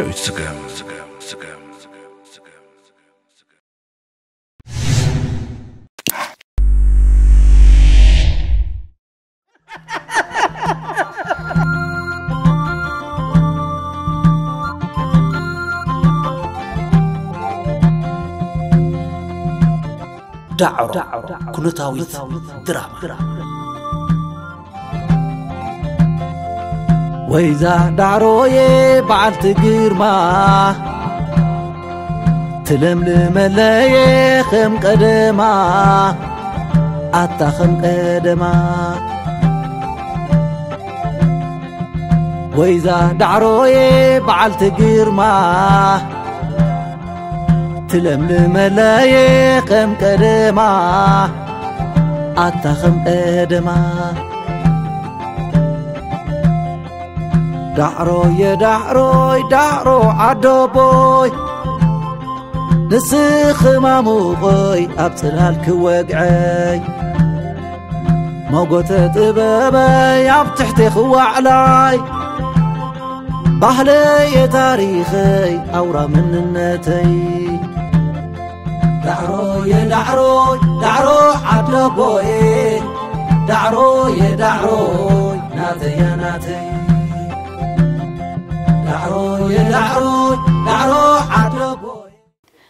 ስገም፣ ስገም፣ ስገም፣ ስገም፣ ስገም። ዳዕሮ ኩነታዊት ድራማ። ወይዛ ዳዕሮዬ በዓልቲ ግርማ፣ ትለምልመለየ ከም ቀደማ፣ ኣታ ከም ቀደማ። ወይዛ ዳዕሮዬ በዓልቲ ግርማ፣ ትለምልመለየ ከም ቀደማ፣ ኣታ ከም ቀደማ። ዳዕሮየ ዳዕሮይ ዳዕሮ ዓደቦይ፣ ንስኺ ማሙቐይ ኣብ ጽላል ክወግዐይ፣ መጎተ ጥበበይ ኣብ ትሕቲ ክዋዕላይ፣ ባህለየ ታሪኸይ ኣውራ መንነተይ። ዳዕሮየ ዳዕሮይ ዳዕሮ ዓደቦየ፣ ዳዕሮየ ዳዕሮይ ናተያ ናተይ። ዳዕሮየ ዳዕሮይ ዳዕሮ ዓደቦየ።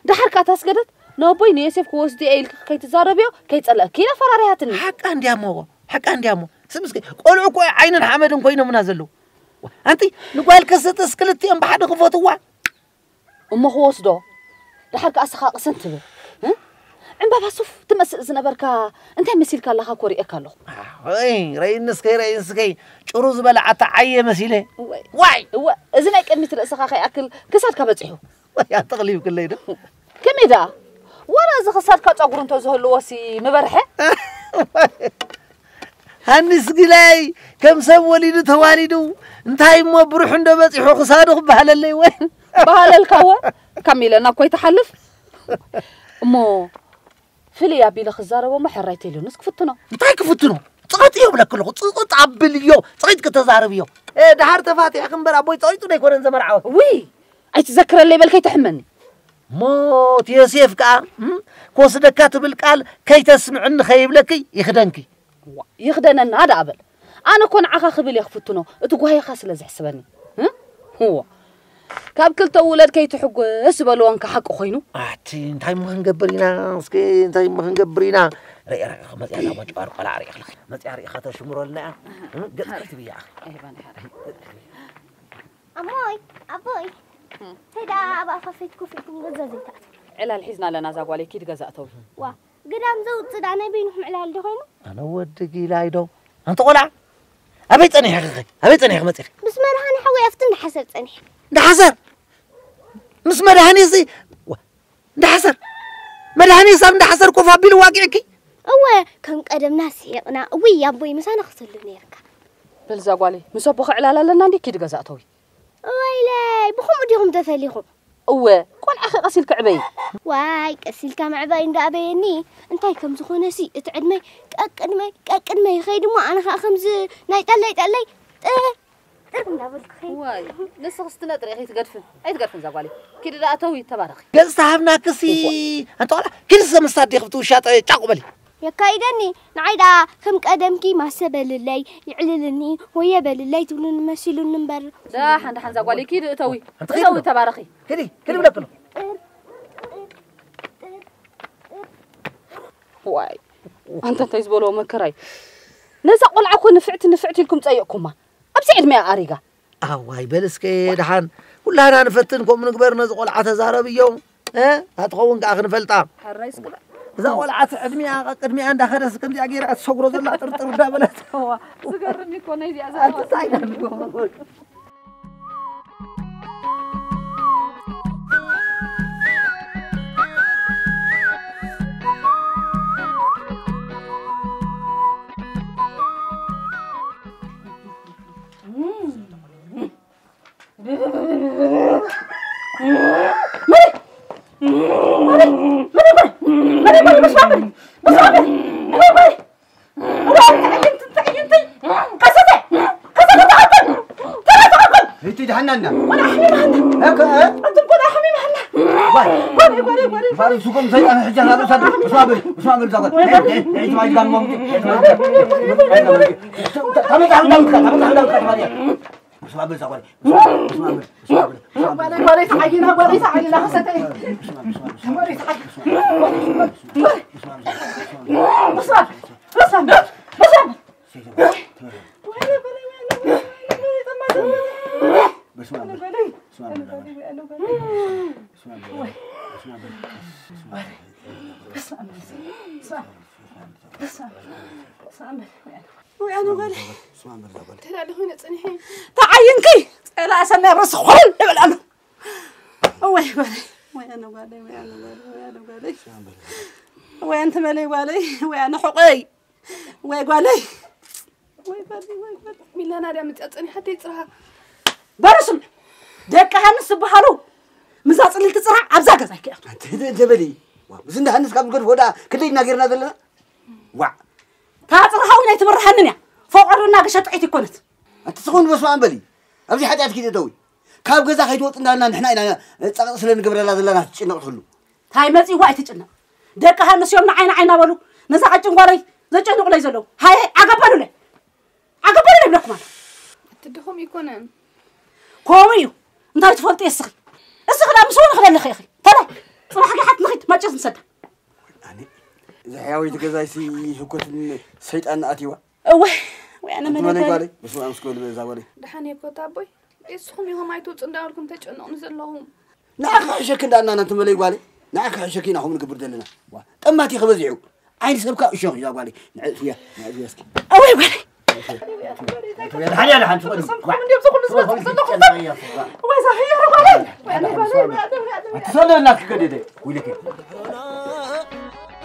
ደሓር ከኣ ታስገደት፣ ነቦይ ንዮሴፍ ክወስድ እየ ኢልኪ ከይትዛረብዮ፣ ከይጸለእኪ ኢላ ፈራሪሃትኒ። ሓቃ እንድያ እሞ፣ ሓቃ እንድያ እሞ። ስምስከ፣ ቆልዑ እኮ ዓይንን ሓመድን ኮይኖምና ዘለዉ። ኣንቲ፣ ንጓል ከሰተስ ክልቲኦም ብሓደ ክፈትዋ። እሞ ክወስዶ፣ ደሓር ከኣ ስኻ ቅስን ትብል። እ? ዕምባባ ሱፍ ትመስል ዝነበርካ፣ እንታይ መሲልካ ኣለኻ እኮ ርእየካ ኣለኹ። ኣይ፣ ረይንስከይ፣ ረይንስከይ፣ ጭሩ ዝበልዓታ ዓየ መሲለ። እወ። ዋይ! እወ፣ እዚ ናይ ቅድሚት ርእስኻ ከይኣክል ክሳድካ በጺሑ። ወይ፣ ኣተቕሊብክለይ ዶ? ከመይ ደኣ? ወላ እዚ ክሳድካ ጸጉሩ እንተዝህልዎሲ ምበርሐ? ሃኒስ ግላይ፣ ከም ሰብ ወሊዱ ተዋሊዱ፣ እንታይ እሞ ብሩሕ እንዶ በጺሑ ክሳዱ ክበሃለለይ ወይ? በሃለልካ እወ፣ ከም ኢለና እኮ ይተሓልፍ። እሞ ፍልይ ኣቢለ ክዛረቦ እሞ ሕራይ ተይሉንስ ክፍትኖ። እንታይ ክፍትኖ? ጽቐጥዮ ብለክ ኣለኹ፣ ጽቕጥ ኣብልዮ፣ ጽቒት ክተዛረብዮ። እ፣ ደሓር ተፋቲሕክ እምበር ኣቦይ ጸቒጡ ደይኮነን ዘመርዓወ። ውይ፣ ኣይትዘክረለይ በል ከይትሕመኒ። ሞት ዮሴፍ ከኣ፣ እም፣ ክወስደካ ትብል ቃል ከይተስምዕኒ ከይብለኪ ይኽደንኪ። ዋ፣ ይኽደነና ደኣ በል። ኣነ እኮ ንዓኻ ክብል እየ ክፍትኖ፣ እቲ ጓሂኻ ስለ ዘሕስበኒ። እ? እዋ። ካብ ክልተ ውለድ ከይትሕጎስ ዝበልዎ እንካ ሓቂ ኮይኑ። ኣቲ፣ እንታይ እሞ ክንገብር ኢና? እስኪ፣ እንታይ እሞ ክንገብር ኢና? ርኤ፣ ርኤ፣ መጽያ እዛ ቦጭባር ቆልዓ ርኤ፣ መጽያ ርኤ ከተሽምረልና እያ። እ? ገጽ ከይትብያ። ኣይባን ሓራ። ኣሞይ፣ ኣቦይ፣ እም። እንታይ ደኣ ኣብ ኣፋፈት ኮፍ ኢልኩም ገዛ ዘይትኣትዉ? ዕላል ሒዝና ኣለና እዛ ጓለይ፣ ኪድ ገዛ እተዊ። ዋ፣ ግዳም ዘውጽእ ደኣ ናይ በይንኹም ዕላል ዶ ኮይኑ? ኣነ ወዲ ጊላይ ዶ? ኣንቲ ቆልዓ፣ ኣበይ ጸኒሕኺ ኸ? ኣበይ ጸኒሕኺ መጺኺ? ምስ መድሃኒ ሓወይ ኣብቲ እንዳ ሓሰር ጸኒሐ። እንዳ ሓሰር? ምስ መድሃኒሲ? ዋ፣ እንዳ ሓሰር? መድሃኒስ ኣብ እንዳ ሓሰር ኮፍ ኣቢሉ ዋጊዕኪ? እወ፣ ከም ቀደምና ስሒቕና። እውይ፣ ኣቦይ ምሳና ክትህሉ ነይርካ። በል እዛ ጓለይ፣ ምስ ኣቦኺ ዕላል ኣለና እንዲ፣ ኪድ ገዛ እተዊ። ወይለይ፣ ብኸምኡ ዲኹም ተፈሊኹም? እወ፣ ቆልዓኺ ቀስ ኢልኪ ዕበዪ። ዋይ፣ ቀስ ኢልካ ምዕባይ እንዳ ኣበየኒ። እንታይ ከም ዝኾነሲ፣ እቲ ዕድመይ ቀቅድመይ፣ ቀቅድመይ ይኸይድ እሞ፣ ኣነ ኸኣ ከምዚ ናይ ጠለይ ጠለይ፣ ጥር፣ ጥር እንዳበልኩ ኸይድ። ዋይ፣ ንስኽስ ትነጥሪ ኢኺ፣ ትገድፍን። ኣይትገድፍን እዛ ጓለይ። ኪዲ ደኣ እተዊ፣ ተባረኺ። ገጽ ተሃብናክሲ፣ እወ። ኣንታ ቆልዓ፣ ኪዲ ሰመስታ ዲኺ ብትውሻጠ ጫቑ በሊ። የካይደኒ፣ ንዓይ ደኣ ከም ቀደምኪ ማሰ በልለይ፣ ይዕልልኒ፣ ሆየ በልለይ ትብሉኒ መሲሉኒ እምበር። ደሓን፣ ደሓን፣ እዛ ጓለይ ኪዲ እተዊ። ኣንቲ እተዊ፣ ኪዲ። ተባረኺ። ኪዲ፣ ኪዲ ብለክሎ። ዋይ፣ ኣንታ እንታይ ዝበልዎ መከራይ። ነዛ ቆልዓ እኮ ንፍዕቲ፣ ንፍዕቲ ኢልኩም ጸይቕኩማ። ኣብዚ ዕድመያ ኣሪጋ። ኣዋይ፣ በል እስከ ደሓን ኩላህና ንፈትን፣ ከምኡ ንግበር፣ ነዚ ቆልዓ ተዛረብዮ። እ? ኣትኸውን ከኣ ክንፈልጣ። ሕራይ እስክዳ። እዛ ቆልዓ እቲ ዕድሚኣ፣ ቅድሚኣ እንዳኸደስ ከምዚኣ ገይራ እትሰጉሮ ዘላ ጥርጥር እንዳበለት። እዋ፣ ዝገርም እኮ ናይ እዚኣ ኣቲ ዘረባ። እንታይ ኢላ ንገብሮ? ይድሓናና። ቆልዓ ሓሚማና። እከ፣ እ? ኣንቱም ቆልዓ ሓሚማና። ዋይ። ጓለይ፣ ጓለይ፣ ጓለይ። ባል ሱቆም ሰይጣን ሕጂ ናብ ርእሳ። እስማ በል፣ እስማ በል፣ ዛጓል። ወይ፣ ወይ። እስማ በል፣ ዛጓል። እስማ በል፣ እስማ በል፣ እስማ በል። ጓለይ፣ ጓለይ፣ ተዓይና፣ ጓለይ፣ ተዓይና፣ ከሰተይ። ጓለይ፣ ተዓይና። እስማ በል፣ እስማ በል፣ እስማ በል። ተዳለ ኮይነ ጸኒሐ። ተዓይንኪ ጸላእ ሰናይ ርእሲ ኾል ይብል ኣሎ። ወይ ጓለይ፣ ወይ ኣነ ጓለይ፣ ወይ ኣነ ጓለይ፣ ወይ ኣነ ጓለይ። ወይ ኣንቲ መለይ ጓለይ፣ ወይ ኣነ ሑቐይ። ወይ ጓለይ፣ ወይ ጓለይ፣ ወይ ጓለይ። ሚላና ድያ መጽያ ጸኒሓተይ ጽርሃ። በሉ ስምዑ፣ ደቂ ሃንስ ዝበሃሉ ምዛ ጽልልቲ ጽርሃ ኣብዛ ገዛ ኣይክእቱ። ኣንቲ እንደ በሊ፣ ዋው፣ እዚ እንደ ሃንስ ካብ ዝገድፎ ደኣ ክንደይ ኢና ጌርና ዘለና? ዋዕ። እታ ጽርሃ እውን ኣይትብርሃንን እያ። ፈቐዶ እናገሸ ጥዒት ይኮነት። ኣንቲ ትኸውን በስመ ኣብ በሊ። ኣብዚ ሓጢኣት ኪድ እተዊ። ካብ ገዛ ከይትወጽ እንዳልና ንሕና ኢና ጸቕጢ ስለ ንገብረላ ዘለና ትጭነቕ ትህሉ። እንታይ መጺእዋ ኣይትጭነቕ። ደቂ ሃንስ እዮም ንዓይ ንዓይ እናበሉ ነዛ ቀጭን ጓለይ ዘጨንቑለይ ዘለዉ። ሃየ፣ ዓገብ በሉለይ። ዓገብ በሉለይ ይብለኩም ኣሎ። እቲ ድኹም ይኮነን። ከምኡ እዩ። እንታይ ትፈልጢ እስኺ? እስኺ ደኣ ምስ ወን ክደለኺ ኢኺ። ተለ፣ ጽባሕ ገሓት ንኺድ፣ ማጨስ ንሰዳ። ኣነ፣ እዚ ሕያወይቲ ገዛይሲ ህኮትን ሰይጣን ኣትይዋ። እወ፣ ወይ ኣነ ኣንቲ መለይ መለይ ጓለይ። ጓለይ፣ በስመ ኣብ እስከ በሊ በዛ ጓለይ። ደሓን እየ ኮታ ኣቦይ። እስኹም ኢኹም ኣይትውጹ እንዳበልኩም ተጨነቑኒ ዘለኹም። ንዓኺ ክሕሸኪ እንዳልና ኣንቲ መለይ ጓለይ። ንዓኺ ክሕሸኪ ኢና ከምኡ ንገብር ዘለና። ዋ፣ ጠማት ኢኺ በዚሑ። ዓይኒ ሰብካ እሾኽ እዛ ጓለይ። ንዕእትያ፣ ንዕእትያ እስኪ። እወይ ጓለይ። ኣንቲ መለይ ጓለይ፣ እንታይ ተፈጠረ? ሓዲያ ደሓን ትኾኒ። ሰምኩም እንዲዮም ዝኹሉ ዝመጽእ ዘለኹም። ወይ ዛህያ ጓለይ። ወይ ኣነ ጓለይ፣ ወይ ኣነ፣ ወይ ኣነ። ኣቲ ሰለ እናትኪ ከደደ። ውልኪ።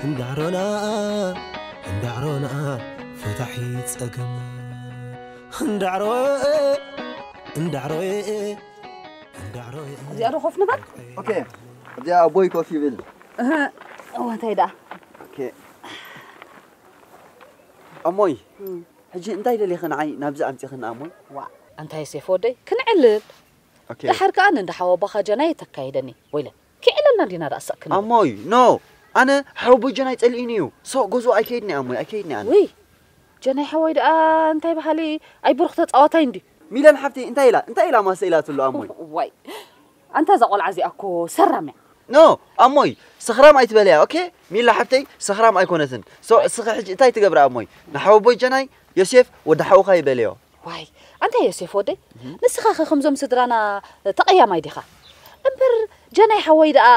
እንዳዕሮና እንዳዕሮና ፈታሒ ጸገም እንዳዕሮ እንዳዕሮ እንዳዕሮ እዚኣ ዶ ኮፍ ንበል? ኦኬ፣ እዚኣ ኣቦይ ኮፍ ይብል። እህ፣ እወ፣ እንታይ ደኣ? ኦኬ። ኣሞይ፣ እም። ሕጂ እንታይ ደሊኺ ንዓይ ናብዚ ኣምጺኽኒ ኣሞይ? ዋ፣ ኣንታ ዮሴፍ ወደይ፣ ክንዕልል። ኦኬ። ደሓር ከኣ ንእንዳ ሓወቦኻ ጀናይ ተካይደኒ። ወይለ፣ ክዕለልና ዲና ደኣ ሰክን። ኣሞይ፣ ኖ። ኣነ ሓወቦይ ጀናይ ጸሊኡኒ እዩ። ሶ፣ ገዝኡ ኣይከይድን እየ ኣሞይ፣ ኣይከይድን እየ ኣነ። ውይ፣ ጀናይ ሓወይ ደኣ እንታይ በሃሊ፣ ኣይ ብሩኽ ተጻዋታይ እንድዩ። ሚለን ሓብተይ እንታይ ኢላ? እንታይ ኢላ ማሰ ኢላትሉ ኣሞይ? ዋይ፣ ኣንታ እዛ ቆልዓ እዚኣ እኮ ሰራም እያ። ኖ፣ ኣሞይ፣ ሰኽራም ኣይትበልያ፣ ኦኬ? ሚላ ሓብተይ ሰኽራም ኣይኮነትን። ሶ፣ እስኺ ሕጂ እንታይ ትገብሪ ኣሞይ? ንሓወቦይ ጀናይ፣ ዮሴፍ፣ ወዲ ሓውኻ ይበልዮ። ዋይ፣ ኣንታ ዮሴፍ ወደይ፣ እህ። ንስኻ ኸ ከምዞም ስድራና ተቐያማይ ዲኻ? እምበር ጀናይ ሓወይ ደኣ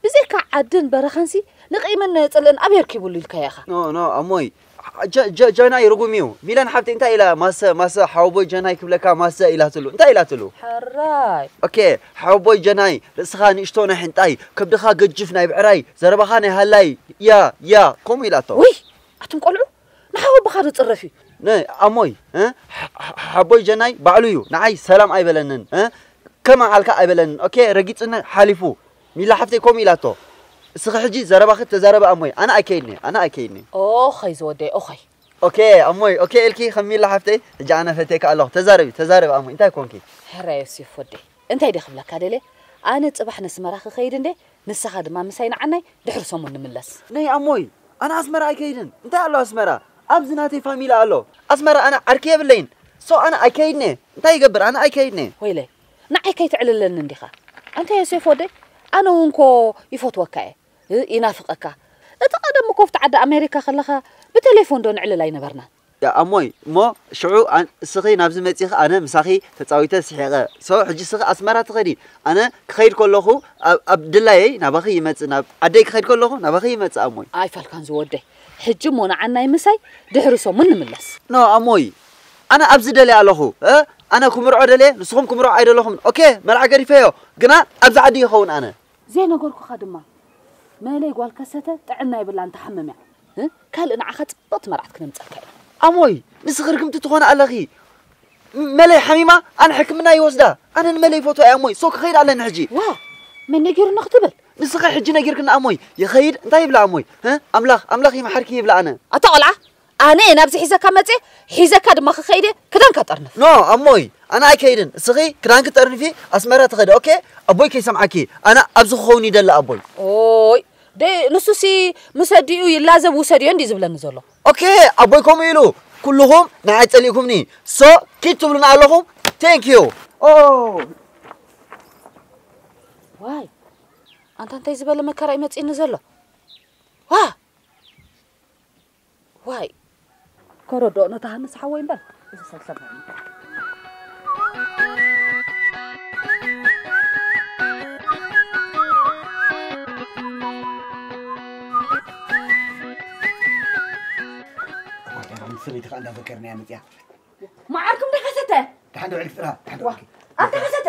ብዘይካ ዓድን በረኻንሲ ንቕምን ጽልእን ኣበይ ኣርኪቡሉ ኢልካዮ ኢኻ? ኖ፣ ኖ፣ ኣሞይ፣ ጀ-፣ ጀ-፣ ጀናይ ርጉም እዩ። ሚለን ሓብቲ እንታይ ኢላ? ማሰ፣ ማሰ፣ ሓወቦይ ጀናይ ክብለካ ማሰ ኢላትሉ። እንታይ ኢላትሉ? ሕራይ። ኦኬ፣ ሓወቦይ ጀናይ፣ ርእስኻ ንእሽቶ ናይ ሕንጣይ፣ ከብድኻ ገጅፍ ናይ ብዕራይ፣ ዘረባኻ ናይ ሃላይ፣ ያ፣ ያ፣ ከምኡ ኢላቶ። ውይ፣ ኣቱም ቆልዑ፣ ንሓወቦኻ ዶ ጽረፍ እዩ? ነ-፣ ኣሞይ፣ እ? ሓ-፣ ሓ-፣ ሓቦይ ጀናይ ባዕሉ እዩ። ንዓይ ሰላም ኣይበለንን፣ እ? ከማዓልካ ኣይበለንን። ኦኬ፣ ረጊጽኒ ሓሊፉ። ሚላ ሓፍተይ ከምኡ ኢላቶ። እስኺ ሕጂ ዘረባኺ ተዛረቢ ኣሞይ። ኣነ ኣይከይድን እየ፣ ኣነ ኣይከይድን እየ። ኦኸይ ዝወደይ፣ ኦኸይ። ኦኬ፣ ኣሞይ፣ ኦኬ ኢልኪ ከም ሚላ ሓፍተይ፣ ሕጂ ኣነ ፈትየኪ ኣለኹ። ተዛረቢ፣ ተዛረቢ ኣሞይ፣ እንታይ ኮንኪ? ሕራይ ዮሴፍ ወደይ፣ እንታይ ድየ ክብለካ ደልየ? ኣነ ጽባሕ ነስመራ ክኸይድ እንደ፣ ንስኻ ድማ ምሳይ ንዓናይ ድሕሪ ሰሙን ንምለስ። ነይ ኣሞይ፣ ኣነ ኣስመራ ኣይከይድን። እንታይ ኣሎ ኣስመራ? ኣብዚ ናተይ ፋሚሊ ኣሎ። ኣስመራ ኣነ ዓርኪ የብለይን። ሶ ኣነ ኣይከይድን እየ። እንታይ ይገብር? ኣነ ኣይከይድን እየ። ወይለይ፣ ንዓይ ከይትዕልለኒ እንዲኻ? ኣንታ ዮሴፍ ወደይ፣ ኣነ እውን እኮ ይፈትወካ እየ። እ፣ ይናፍቐካ። እቲ ቀደም እኮ ኣብቲ ዓዲ ኣሜሪካ ከለኻ ብቴሌፎን ዶ ንዕልል ኣይነበርናን? ያ ኣሞይ፣ እሞ ሽዑ ኣን-፣ እስኺ ናብዚ መጺኺ ኣነ ምሳኺ ተጻዊተ ስሒቐ። ሶ፣ ሕጂ እስኺ ኣስመራ ትኸዲ። ኣነ ክኸይድ ከለኹ ኣብ፣ ኣብ ድላየይ ናባኺ ይመጽእ፣ ናብ ዓደይ ክኸይድ ከለኹ ናባኺ ይመጽእ ኣሞይ። ኣይፋልካን ዝወደይ። ሕጂ እሞ ንዓናይ ምሳይ ድሕሪ ሰሙን ንምለስ። ኖ ኣሞይ፣ ኣነ ኣብዚ ደልየ ኣለኹ። እ? ኣነ ክምርዖ ደልየ፣ ንስኹም ክምርዖ ኣይደለኹምን። ኦኬ፣ መርዓ ገዲፈዮ። ግና ኣብዚ ዓዲ ይኸውን ኣነ። ዘይነገርኩኻ ድማ፣ መለይ ጓል ከሰተ ጥዕና የብላን፣ ትሓምም እያ። እ? ካልእ ንዓኻ ጽብቕቲ መርዓት ክነምጸልካ ኢና። ኣሞይ፣ ንስኺ ርግምቲ ትኾና ኣለኺ። ም-፣ መለይ ሓሚማ፣ ኣነ ሕክምና ይወስዳ። ኣነ ንመለይ ይፈትዋ እየ ኣሞይ። ሶ ክኸይድ ኣለኒ ሕጂ። ዋ፣ መን ነጊሩኒ ክትብል? ንስኺ ሕጂ ነጊርክኒ ኣሞይ። ይኸይድ፣ እንታይ ይብላ ኣሞይ? እ? ኣምላኽ፣ ኣምላኽ ይምሓርኪ ይብላ ኣነ። ኣታ ቆልዓ፣ ኣነ እየ ናብዚ ሒዘካ መፅየ፣ ሒዘካ ድማ ክኸይድ እየ፣ ክዳንካ ጠርንፍ። ኖ፣ ኣሞይ፣ ኣነ ኣይከይድን። እስኺ ክዳንኪ ጠርንፊ፣ ኣስመራ ትኸዲ። ኦኬ? ኣቦይ ከይሰምዓኪ። ኣነ ኣብዚ ክኸውን ይደሊ ኣቦይ። ኦይ፣ ደ-፣ ንሱሲ ምስ ኣዲኡ ይላዘብ ውሰድዮ እንዲ ዝብለኒ ዘሎ። ኦኬ፣ ኣቦይ ከምኡ ኢሉ፣ ኩልኹም ንዓይ ጸሊእኩምኒ። ሶ፣ ኪድ ትብሉና ኣለኹም። ቴንክ ዩ። ኦ። ዋይ፣ ኣንታ እንታይ ዝበለ መከራ እዩ መጺእኒ ዘሎ? ዋ! ዋይ፣ ከረድኦ ነታ ሃንስ ሓወይ እምበር፣ እዚ ሰብ ሰብ ኣይምበር። ሰበይቲ ከኣ እንዳፈከርናያ መጽያ። መዓርኩም እንዳኸሰተ። ደሓን ዶ ዕልክ ጥራ፣ ደሓን ዶ ዋ፣ ዕልክ። ኣንተ ከሰተ።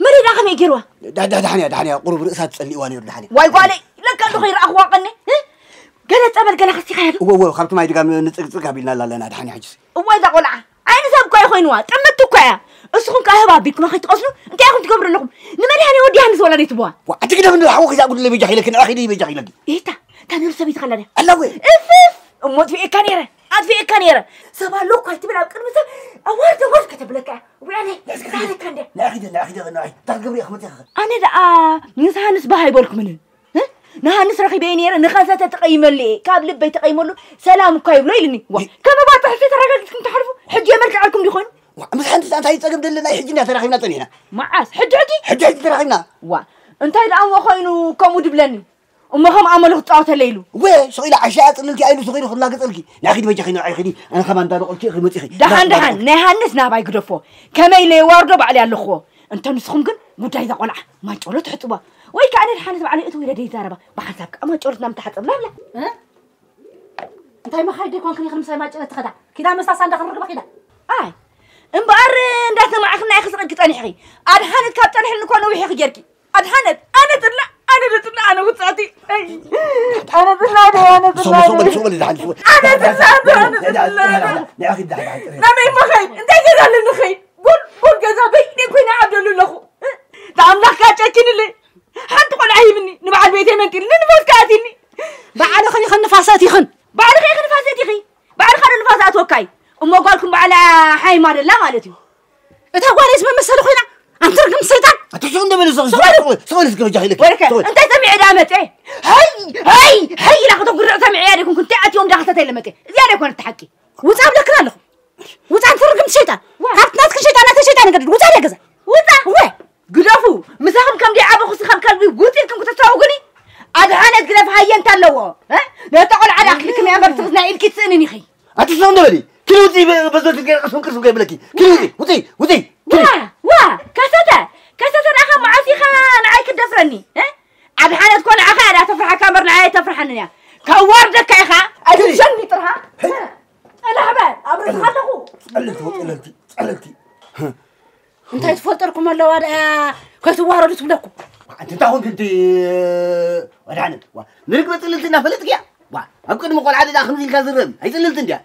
መሪዳ ከመይ ገይርዋ? ዳ-፣ ዳ-፣ ደሓን እያ፣ ደሓን እያ። ቁሩብ ርእሳ ትጸልእዋ ነይሩ፣ ደሓን እያ። ዋይ ጓለይ፣ ለካ ኣለኹ ይረኣኽዋ ቀኒ። እ? ገለ ጸበል ገለ ከሲኻ ያሉ። እወ፣ እወ፣ ካብቲ ማይ ድጋም ንጽግጽግ ኣቢልና ኣለና፣ ደሓን እያ ሕጅስ። እዋይ እዛ ቆልዓ፣ ዓይኒ ሰብ እኮ ኣይኮይንዋ፣ ጥምቲ እኮ እያ። እስኹም ከኣ ህባ ኣቢልኩማ ከይትቐስኑ፣ እንታይ ኢኹም ትገብሩ ኣለኹም? ንመድሃኔ ወዲ ሃንስ ወላ ደይትብዋ? ዋ፣ ኣቲ ግደፍ እንዶ ሓወኺ እዛ ጉድለ በጃኺ ኢለኪ፣ ንኣኺ ድዩ በጃኺ ኢለኪ? ኢታ፣ እታ ነብሰ ቤትኻ ኣላ ድያ? ኣላ ወ። እፍፍ፣ እሞ ኣጥፊኤካ ነይረ፣ ኣጥፊኤካ ነይረ። ሰብ ኣሎ እኮ ኣይትብል ኣብ ቅድሚ ሰብ ኣዋርድ ኣዋርድ ከተብለካ እያ። ውዕለ፣ ንኣኺ ዳሕረካ እንደ። ንኣኺ ደ-፣ ንኣኺ ደ-፣ ንኣኺ፣ እንታይ ክትገብሪ ኢኺ መፂእኺ? ኣነ ደኣ ምስ ሃንስ ባህ ኣይበልኩምን። እ? ንሃንስ ረኺበዮ ነይረ፣ ንኸሰተ ተቐይመሉ እየ። ካብ ልበይ ተቐይመሉ፣ ሰላም እኳ ይብሎ ኢልኒ። ዋ፣ ይ- ከም ኣባፅሕቲ ተረጋጊፅኩም ትሓልፉ፣ ሕጂ የመልክዐልኩም ዲኾን? ዋ፣ ምስ ሓንቲ እንታይ ጸገም ደለና? ሕጂ እንዳ ተራኺብና ጸኒሕና። መዓስ? ሕጂ ሕጂ? ሕጂ ሕጂ ተራኺብና። ዋ፣ እንታይ ደኣ እሞ ኮይኑ ከምኡ ድብለኒ? እሞ ከም ኣመሉ ክጻወተለይ ኢሉ። ወ፣ ስቕ ኢሉ ዓሻ ጽልልቲ ኣይሉ ስቕ ኢሉ ክላገጸልኪ። ንኣኺ በጃኺ ንዓይ ኺዲ፣ ኣነ ከማን እንዳበቐልኪ ኢኺ መጺኺ። ደሓን፣ ደሓን፣ ናይ ሃንስ ናባይ ግደፎ። ከመይ ኢለ የዋርዶ ባዕለይ ኣለኽዎ። እንተ ንስኹም ግን ጉዳይ እዛ ቆልዓ ማንጨሎ ትሕጽቧ። ወይ ከኣ ነድሓነት ባዕለይ እትው ኢለ ደይዛረባ። ብሓንሳብ ከኣ ማንጨሎ ትናም ትሓጸብላ ኣላ። እ? እንታይ መኻይድ ደይኮንክን ኢኺ ምሳይ ማንጨሎ ትኸዳ? ኪዳ መሳሳ እንዳኽርግባ ኪዳ። ኣይ፣ እምበኣር እንዳሰማዕኽና ኢኺ ስቕልኪ ጸኒሕኺ። ኣድሓነት ካብ ጸንሕልኒ እኮ ነዊሕ ኢኺ ጌርኪ። ኣድሓነት፣ ኣነ ጥላ፣ ኣነ ዶ ጥላ፣ ኣነ ውጻእቲ። ኣይ፣ ኣነ ጥላ ዶ፣ ኣነ ጥላ ሶሞ፣ ዶ። ሶሞ፣ ሶሞ፣ ድሓን፣ ሶሞ። ኣነ ጥላ ዶ፣ ኣነ ጥላ ዶ። ንኣኺ ድሓን፣ ድሓን፣ ድሓን። ናበይ እሞ ኸይድ? እንታይ ገዛ ኣለኒ ኸይድ? ጎል፣ ጎል ገዛ በይነይ ኮይነ ዓብደሉ ኣለኹ። ንኣምላኽ ከኣ ጨኪንለይ። ሓንቲ ቆልዓ ሂብኒ፣ ንበዓል ቤተይ መንጢልኒ፣ ንፋስ ከኣ ኣትይኒ። ባዕልኽን ኢኽን ንፋስ ኣቲኽን። ባዕልኺ ኢኺ ንፋስ ኣቲኺ። ባዕልኻ ዶ ንፋስ ኣትወካይ? እሞ ጓልኩም ባዕላ ሓይማ ደላ ማለት እዩ። እታ ጓለይስ መመሰሊ ኮይና፣ ኣንቲ ርግም ሰይጣን። ኣቲ ስቕ እንደ በለ ስቕ፣ ስቕ፣ ስቕ፣ ስቕ በለ እስከ በጃኺ ኢለኪ። ወይለከ፣ ስቕ በለ። እንታይ ሰሚዐ ደኣ መጸ? ሃይ፣ ሃይ፣ ሃይ ኢላ ከተጉርዕ ሰሚዐያ ደይኮንኩ፣ እንታይ ኣትዮም ደኣ ክሰተ ኢለ መጸ? እዚኣ ደይኮነት ሓቂ። ውጻ እብለክን ኣለኹ። ውጻ ኣንቲ ርግም ሰይጣን። ዋ። ካብቲ ናትክን ሸይጣን፣ ናተይ ሸይጣን ንገድድ። ውጻ ደኣ ገዛ። ውጻ። እወ። ግደፉ። ምሳኹም ከም ደይዓበኹሲ ከም ከልቢ ውጽ ኢልኩም ክተስተዋውጉኒ? ኣድሓነት ግደፍ ሃየንታ ኣለዎ። እ? ነታ ቆልዓ ደኣ ክልክም እያ መርትኽስ ናይ ኢድኪ ትስእንን ኢኺ። ኣቲ ስቕ እንደ በሊ። ኪዲ ውጺ በ-፣ በዞ ትገ-፣ ቅስም ቅስም ከይብለኪ። ኪዲ ውጺ፣ ውጺ፣ ውጺ፣ ኪዲ። ዋ፣ ዋ፣ ከሰተ፣ ከሰተ ንዓኻ መዓስ ኢኻ ንዓይ ክትደፍረኒ? እ? ኣድሓነት ኮ ንዓኻ እያ ደኣ ተፍርሓካ እምበር ንዓይ ኣይተፍርሓንን እያ። ከዋርደካ ኢኻ። ኣይትሸኒ ጥርሃ። ጸላሕ በል፣ ኣብ ርእስኻ ኣለኹ። ጸለልቲ፣ ጸለልቲ፣ ጸለልቲ። እንታይ ትፈልጠልኩም ኣለዋ ደኣ ከይትዋረዱ ትብለኩም። ዋ፣ ኣንቲ እንታይ ኾንክ እንቲ ኣድሓነት? ዋ፣ ንርግበ ጽልልቲ እናፈለጥክያ? ዋ፣ ኣብ ቅድሚ ቆልዓ ደኣ ከምዚ ኢልካ ዝረም። ኣይጽልልቲ እንድያ።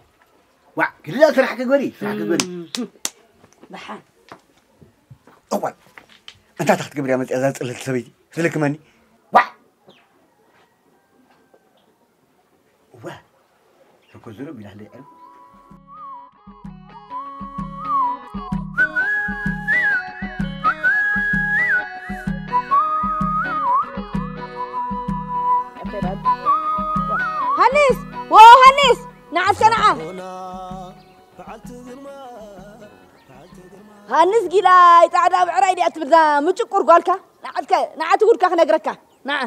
ዋ፣ ግድዳ ስራሕ ክግበሪ፣ ስራሕ ክግበሪ። እም፣ ደሓን። እዋይ፣ እንታይ ክትገብርያ መጽያ እዛ ጽልልቲ ሰበይቲ? ክትልክመኒ? ዋ! እዋ፣ ርኩስ ዝሩብ ኢላ ክንደይ ዕርብ። ሃኒስ! ዎ ሃኒስ! ንዓ እስከ ንዓ! ሃንስ ጊላይ ጻዕዳ ብዕራይ ድያ ትብል እዛ ምጭቁር ጓልካ? ንዓትከ፣ ንዓቲ ጉድካ ክነግረካ። ንዓ።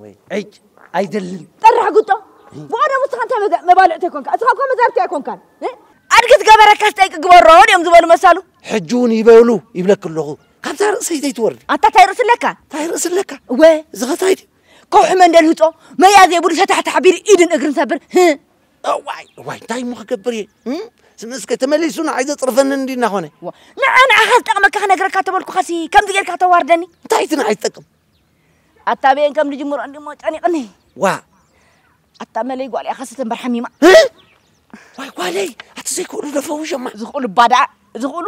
ወይ፣ ዕጭ፣ ኣይደልን። ጠራሕ ጉጦ። ብቐደሙ እስኻ እንታይ መዛ-፣ መባልዕቲ ኣይኮንካ? እስኻ እኮ መዛርብቲ ኣይኮንካን። እ? ኣድጊ ዝገበረካ ስጠይቂ ግበሮ ድዮም ዝበሉ መሳሉ? ሕጂ እውን ይበሉ ይብለኪ ኣለኹ። ካብዛ ርእሰይ ዘይትወርድ። ኣታ እንታይ ርእሲ ኣለካ? እንታይ ርእሲ ኣለካ? እወ። እዚ ኸ እንታይ ድዩ? ከውሒ መንደል ህጾ፣ መያ ዘይብሉ ሸታሕታሕ ቢሉ ኢድን እግርን ሰብር። ህ። እዋይ፣ እዋይ፣ እንታይ እሞ ክገብር እየ? እም? ስም እስከ ተመሊሱ ንዓይ ዘጽርፈኒ እንዲ እናኾነ። ዋ፣ ንዓ፣ ንዓኻ ዝጠቕመካ ክነግረካ ተበልኩኻሲ፣ ከምዚ ጌርካ ተዋርደኒ። እንታይ እቲ ንዓይ ዝጠቅም? ኣታ በየን ከም ንጅምሮ እንዲ እሞ ጨኒቕኒ። ዋ። ኣታ መለይ ጓል እያ፣ ከሰተ እምበር ሓሚማ። እ? ዋይ ጓለይ፣ ኣቲ ዘይክእሉ ዶ ፈውሾማ? ዝኽእሉ እባ ደኣ፣ ዝኽእሉ።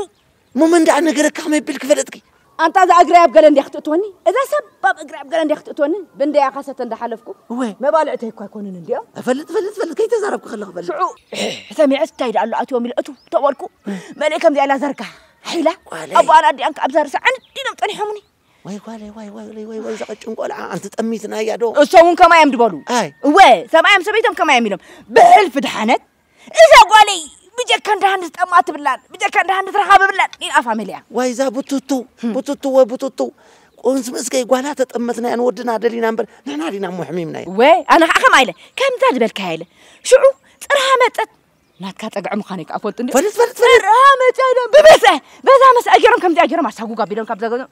እሞ መን ደኣ ነገረካ ከመይ ቢልኪ ፈለጥኪ? ኣንታ እዛ እግረይ ኣብ ገለ እንዲያ ክትእትወኒ፣ እዛ ሰብ ኣብ እግረይ ኣብ ገለ እንዲያ ክትእትወኒ፣ ብእንደያ ካሰተ እንዳሓለፍኩ እወ። መባልዕተይ እኳ ኣይኮኑን እንዲኦም። እፈልጥ፣ እፈልጥ፣ እፈልጥ፣ ከይተዛረብኩ ከለኹ እፈልጥ። ሽዑ ሰሚዐ እንታይ ኢሉ ኣሎ ኣትዮም ኢሉ እቱ ተበልኩ። መለይ ከምዚኣ ኢላ ዘርጋ ሓይላ ጓለይ። ኣቦኣን ኣዲኣን ከኣ ኣብዛ ርእሳ ዓንዲኖም ጠኒሖምኒ። ወይ ጓለይ፣ ወይ፣ ወይ፣ ወይ፣ ወይ፣ ወይ፣ ዘቐጭን ቆልዓ፣ ኣንቲ ጠሚትና እያ ዶ? እሶም እውን ከማይ እዮም ድበሉ። ኣይ። እወ፣ ሰብኣዮም ሰበይቶም ከማይ እዮም ኢሎም። ብሕልፊ ድሓነት፣ እዛ ጓለይ ብጀካ እንዳ ሃንስ ጠማ ትብላን፣ ብጀካ እንዳ ሃንስ ረኻብ ብላን፣ ኢል ኣፋ መሊኣ። ዋይ፣ እዛ ቡቱቱ፣ ቡቱቱ፣ ወይ ቡቱቱ። ቁንስ ምስከይ ጓላ ተጠመትናያን ወድና ደሊና እምበር፣ ንሕና ዲና እሞ ሕሚምናዮ። እወ፣ ኣነ ኸዓ ከምኣ ኢለ፣ ከምዛ ዝበልካያ ኢለ። ሽዑ፣ ጽርሃ መጸት፣ ናትካ ጸግዒ ምዃነይ ከኣ ፈልጡ እንዲ። ፈልጥ፣ ፈልጥ፣ ፈልጥ። ጽርሃ መጸት፣ ብብሰ፣ በዛ መስኣ ገይሮም፣ ከምዚኣ ገይሮም፣ ኣሳጉግ ኣቢሎም ካብዛ ገዛ።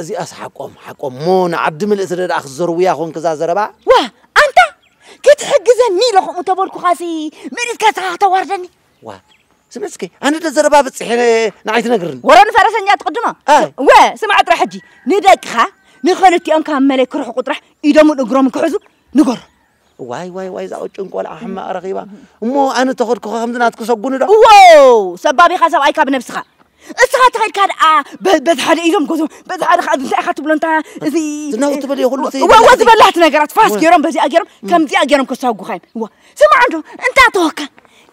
እዚኣስ ሓቆም፣ ሓቆም። እሞ ንዓዲ ምልእቲ ደኣ ክዘርውያ ኾንክ እዛ ዘረባ? ዋ፣ ኣንታ፣ ክትሕግዘኒ ኢለ ኸምኡ ተበልኩኻሲ፣ መሪጽካ ንስኻ ከተዋርደኒ። ዋ፣ ስምዒ እስከ፣ ኣነ ዶ ዘረባ በጺሐ ንዓይ ትነግርኒ? ወረ ንፈረሰኛ ትቕድሞ። ኣይ። ወ፣ ስማዕ ጥራሕ ሕጂ፣ ንደቅኻ፣ ንኽልቲኦም ካብ መለይ ክርሕቁ ጥራሕ ኢዶምን እግሮምን ክሕዙ ንገሮ። ዋይ፣ ዋይ፣ ዋይ፣ እዛ ቅጭን ቆልዓ ሕማቕ ረኺባ። እሞ ኣነ ተኸድኩኻ ከምዚ ናትኩ ሰጉኒ ዶ? እዎ፣ ሰባቢኻ ሰብኣይካ ብነብስኻ። እስኻ ተኸድካ ደኣ በ-፣ በቲ ሓደ ኢዶም ጎዞ፣ በቲ ሓደ ከዓ እንታይ ኢኻ ትብሎ እንታ እዚ ትናውቲ በልዮ ኩሉ እቲ ወ-፣ ወ-፣ ዝበላህቲ ነገራት ፋስ ወ- ገይሮም፣ በዚኣ ገይሮም፣ ከምዚኣ ገይሮም ከሳጉኻ እዮም። እዋ፣ ስማዕ እንዶ፣ እንታ ተወካ፣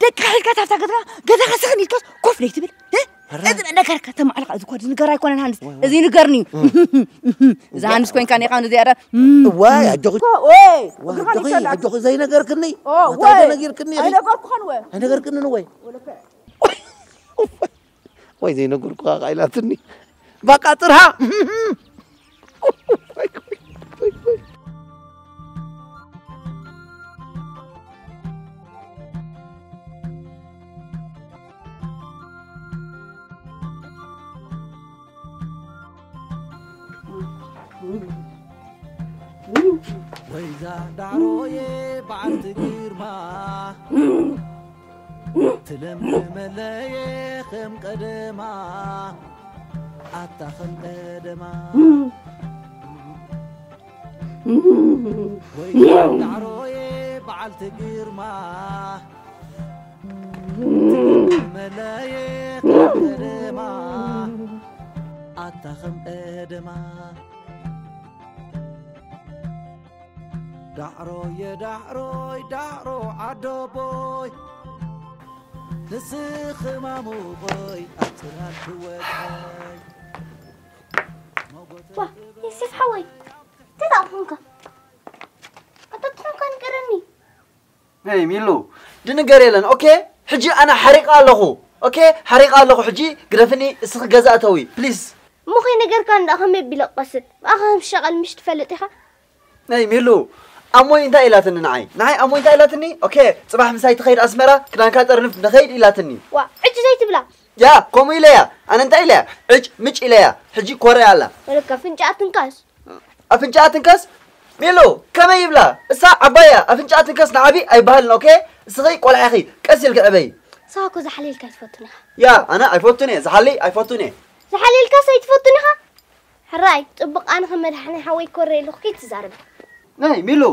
ደቅኻ ሒዝካ ታብታ ገዛ፣ ገዛኻ ስኽን ኢልካስ ኮፍ ደይትብል? እ? ሕራይ። እዚ ነገርካ ተማዕልኻ፣ እዚ እኮ ዝንገር ኣይኮነን ሃንስ፣ ወ-፣ ወ-፣ እዚ ንገርኒ እዩ። እዛ ሃንስ ኮይንካ ኔኻ ንዝያዳ፣ እም። እዋይ፣ ኣጆኺ። ወይ፣ ዋ፣ እግርኻ ኣጆኺ፣ ይሰላል። ኣጆኺ ዘይነገርክኒ። ኦ፣ እንታይ ወይ። ነጊርክኒ ኢኺ? ኣይነገርኩኻን ወ። ኣይነገርክንን ወይ? ወለከ። ወይ ዘይነገርኩኻ ኢላትኒ። በቃ ጥርሃ። ወይዛ ዳዕሮየ በዓልቲ ግርማ፣ ትለምለመለየ ከም ቀደማ፣ ኣታ ከም ቀደማ። ወይዛ ዳዕሮየ በዓልቲ ግርማ፣ ትለምለመለየ ከም ቀደማ፣ ኣታ ከም ቀደማ። ዳዕሮየ ዳዕሮይ ዳዕሮ ዓዶቦይ፣ ንስኺ ማሙቆይ ኣብ ጽላል ክወድቀይ። ዋ፣ ዮሴፍ ሓወይ፣ እንታይ ደኣ ኾንካ? ኣታ ትኾንካ ንገረኒ። ሄይ ሚሉ፣ ድንገር የለን። ኦኬ፣ ሕጂ ኣነ ሓሪቐ ኣለኹ። ኦኬ፣ ሓሪቐ ኣለኹ። ሕጂ ግደፍኒ፣ እስኺ ገዛ እተዊ ፕሊዝ። እሞ ከይነገርካ እንዳ ከመይ ቢለ ክቐስን? ብኣኻ ከም ሸቐል ምሽ ትፈልጥ ኢኻ? ነይ ሚሉ፣ ኣሞይ እንታይ ኢላትኒ ንዓይ? ንዓይ ኣሞይ እንታይ ኢላትኒ? ኦኬ፣ ጽባሕ ምሳይ ትኸይድ ኣስመራ፣ ክዳንካ ጠርንፍ ንኸይድ ኢላትኒ። ዋ፣ ዕጭ ዘይትብላ። ያ፣ ከምኡ ኢለያ። ኣነ እንታይ ኢለያ? ዕጭ ምጭ ኢለያ። ሕጂ ኮረ ኣላ። ወለካ ፍንጫ ትንካስ። ኣፍንጫኣ ትንከስ? ሚሉ፣ ከመይ ይብላ? እሳ ዓባይ እያ። ኣፍንጫኣ ትንከስ ንዓቢ ኣይበሃልን፣ ኦኬ? እስኺ ቆልዓ ኢኺ፣ ቀስ ኢልኪ ዕበዪ። ንስኻ እኮ ዝሓልየልካ ኣይትፈቱን ኢኻ። ያ፣ ኣነ ኣይፈቱን እየ፣ ዝሓልይ ኣይፈቱን እየ። ዝሓልየልካስ ኣይትፈቱን ኢኻ? ሕራይ፣ ጽቡቕ፣ ኣነ ከም መድሓኒ ሓወይ ኮረ ኢልኩ ከይትዛረብ። ነይ፣ ሚሉ፣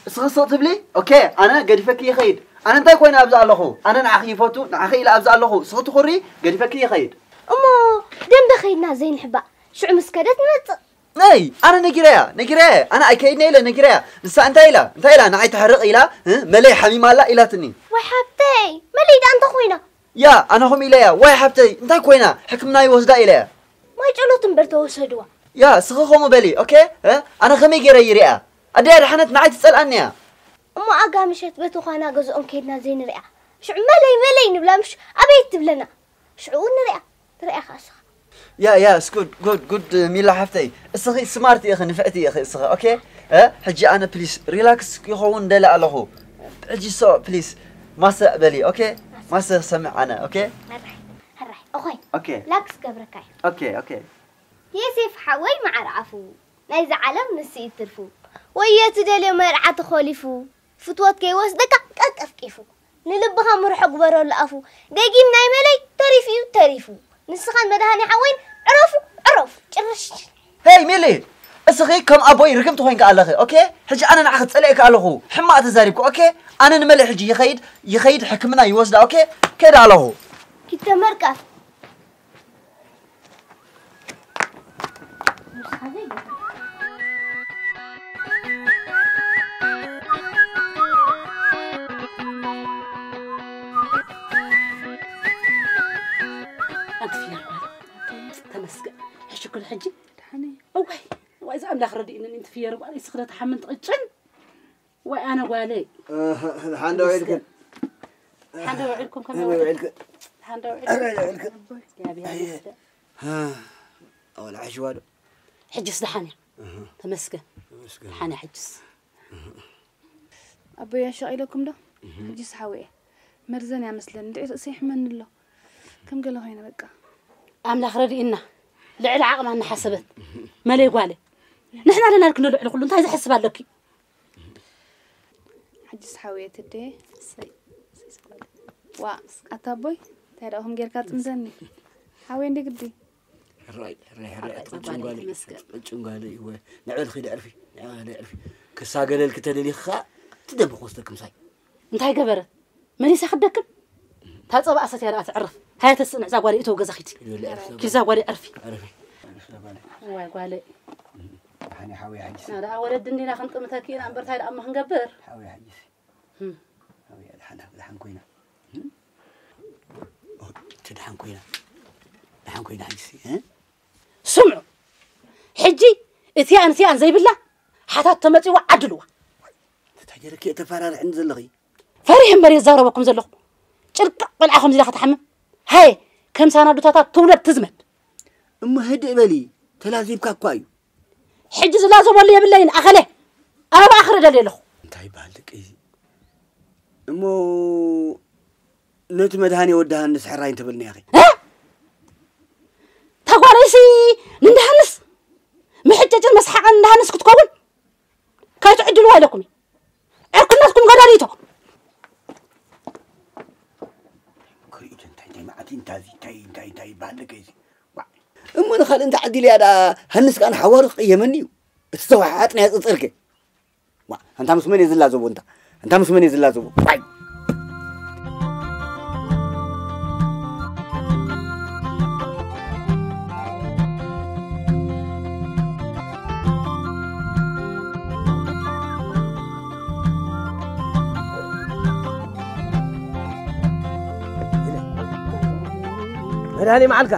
እስኺ ስቕ ትብሊ? ኦኬ፣ ኣነ ገዲፈኪ ይኸይድ። ኣነ እንታይ ኮይነ ኣብዚ ኣለኹ? ኣነ ንዓኺ ይፈቱ፣ ንዓኺ ኢለ ኣብዚ ኣለኹ። እስኺ ትኹሪ፣ ገዲፈኪ ይኸይድ። እሞ ደንበ ከይድና ዘይንሕባእ፣ ሽዑ ምስ ከደት ንመጽእ። ነይ፣ ኣነ ነጊረያ፣ ነጊረያ፣ ኣነ ኣይከይድን ኢለ ነጊረያ። ንሳ እንታይ ኢላ? እንታይ ኢላ? ንዓይ ተሕርቕ ኢላ፣ እ፣ መለይ ሓሚማ ኣላ ኢላትኒ። ወይ ሓብተይ፣ መለይ ደኣ እንታይ ኮይና? ያ፣ ኣነ ኹም ኢለያ፣ ዋይ ሓብተይ፣ እንታይ ኮይና? ሕክምና ይወስዳ ኢለያ። ማይ ጨሎት እምበር ተወሰድዋ። ያ፣ እስኺ ከምኡ በሊ፣ ኦኬ? እ? ኣነ ከመይ ገይረ ይሪኣ? ኣደይ ኣድሓነት ንዓይ ትጸልኣኒ እያ። እሞ ኣጋ ምሸት በቲ ዃና ገዝኦም ከይድና ዘይንሪኣ። ሽዑ መለይ፣ መለይ ንብላ ምሽ ኣበይ ትብለና? ሽዑ ንሪኣ፣ ትሪኣ ከኣ እስኻ። ያ፣ ያ፣ it's good, good, good፣ ሚላ ሓፍተይ። እስኺ ስማርት ኢኺ፣ ንፍዕቲ ኢኺ እስኺ፣ ኦኬ? እ? ሕጂ ኣነ ፕሊስ ሪላክስ ክኸውን ደለ ኣለኹ። ሕጂ ሶ ፕሊስ ማሰ በሊ፣ ኦኬ? ማሰ ሰምዕ ኣነ፣ ኦኬ? ሕራይ፣ ሕራይ። እኾይ፣ ኦኬ። ላክስ ገብረካ እዩ። ኦኬ፣ ኦኬ። የሴፍ ሓወይ መዓር ኣፉ፣ ናይዛ ዓለም ንሱ እዩ ትርፉ። ወዮ ትደልዮ መርዓ ተኾሊፉ፣ ፍትወት ከይወስደካ ቀቀፍቂፉ። ንልብኻ ምርሖ ግበረሉ ኣፉ። ደጊም ናይ መለይ ተሪፉ እዩ ተሪፉ። ንስኻን መድሃኒ ሓወይን ዕረፉ፣ ዕረፉ። ጭርሽ። ሄይ ሚሊ፣ እስኺ ከም ኣቦይ ርግምቲ ኮይንካ ኣለኺ፣ ኦኬ? ሕጂ ኣነ ንዓኺ ጸሊኤካ ኣለኹ። ሕማቕ ተዛሪብኩ፣ ኦኬ? ኣነ ንመለይ ሕጂ ይኸይድ፣ ይኸይድ ሕክምና ይወስዳ፣ ኦኬ? ከይደ ኣለኹ። ኪድ ተመርቀፍ። ኣንቲ ፍየር ጓል፣ ተመስገን። ሕሽኩል ሕጂ። ደሓነይ። እዋይ፣ እዋይ፣ እዛ ኣምላኽ ረዲእኒ፣ እንቲ ፍየር ጓል፣ ይስኽለ ተሓምን ትቕጭን። ወይ ኣነ ጓለይ። ኣህ፣ ሓንደ ውዒልክን? ሓንደ ውዒልኩም ከመይ ሓንደ ውዒልክን? ውዒልክን? ሓንደ ውዒልኩም? ኣረ፣ ውዒልክን? እግዚኣብሔር ይመስገን። ኣህ፣ ኣወላ ሕሽዋ ዶ? ሕጅስ ደሓን እያ። ኣህ። ተመስገን። ተመስገን። ደሓን እያ ሕጅስ። ኣቦይ ኣሻቒለኩም ዶ? እህ። ሕጅስ ሓወየ። መርዘን እያ መስለኒ። እንድዒ ርእሰይ ይሕመኒ ኣሎ። ከም ገለ ኮይነ በቃ። ኣምላኽ ረዲእና። ልዕሊ ዓቕማ እናሓሰበት። መለይ ጓለይ። ንሕና ኣለናልኪ ዶ ልዕሊ ኩሉ። እንታይ ዝሕስብ ኣለኪ? ሕጅስ ሓውየ ትዴ። እሰይ፣ እሰይ፣ እሰይ። ዋ፣ ኣታ ኣቦይ፣ እንታይ ደኣ ኹም ጌርካ ጥምዘኒ? ሓውየ እንደ ግዲ። ሕራይ፣ ሕራይ፣ ሕራይ፣ ኣታ ቅጭንጓለይ፣ ቅጭንጓለይ፣ እወ። ንዕበል ኺድ ዕርፊ፣ ንዕበል ዕርፊ። ክሳገለልኪ ተደሊኺ ኸኣ ትደቢ ክወስደኪ ምሳይ። እንታይ ገበረት? መሊሳ ክትደክም? እታ ጸባኣ ሰትያ ደኣ ትዕረፍ። ሃየ ተስእንዕ እዛ ጓለይ እተው ገዛ ኪድ። ይበል ዕርፊ ኪድ እዛ ጓለይ ዕርፊ። ዕርፊ። ዕርፊ እዛ ጓለይ። እዋይ ጓለይ። ሓኒ ሓውየ ሓንጅስ። ንኣ ደኣ ወለዲ እንዲና ክንጥምተኪ ኢና እምበር እንታይ ደኣ እሞ ክንገብር? ሓውየ ሓንጅስ። እም። ሓውየ ደሓን፣ ደሓን ኮይና። እም። ኦ፣ እቲ ደሓን ኮይና። ደሓን ኮይና ሓንጅስ፣ እ? ስምዑ። ሕጂ እቲኣን እቲኣን ዘይብላ ሓታት ተመጺዋ ዓድልዋ። እንታይ ገይረኪ እየ ተፈራርሕኒ ዘለኺ? ፈሪሕ እምበር የዛረበኩም ዘለኹ። ጭርቃ ቆልዓ ከምዚ ኢላ ክትሓምም። ሃየ፣ ከም ሳናዱታታት ትውለድ ትዝመድ። እሞ ህድእ በሊ፣ ተላዚብካ እኳ እዩ። ሕጂ ዝላዘበሉ የብለይን፣ ኣኸለ። ኣባኣ ክረ ደልየ ኣለኹ። እንታይ ይበሃል ደቂ እዚ? እሞ ነቲ መድሃኔ ወዲ ሃንስ ሕራይ እንተበልናዮ ኸ? እ? እታ ጓለይሲ ንእንዳ ሃንስ ምሕጨጭን መስሓቕን እንዳ ሃንስ ክትከውን? ከይትዕድልዋ ኢለኩም እዩ። ዕርክነትኩም ገዳሊቶ። ክሪኡ እንታይ፣ እንታይ መዓት እዩ፣ እንታይ፣ እንታይ፣ እንታይ፣ እንታይ ይበሃል ደቂ እዚ? ዋ። እሞ ንኻልእ እንታይ ዓዲልያ ደኣ፣ ሃንስ ከኣ ንሓዋሩ ክቕየመኒ እዩ። እቲ ዝተወሓሓጥናዮ ጽርጽር ከ? ዋ፣ ኣንታ ምስ መን እየ ዝላዘቦ እንታ? ኣንታ ምስ መን እየ ዝላዘቦ? ዋይ! መድሃኔ መዓልካ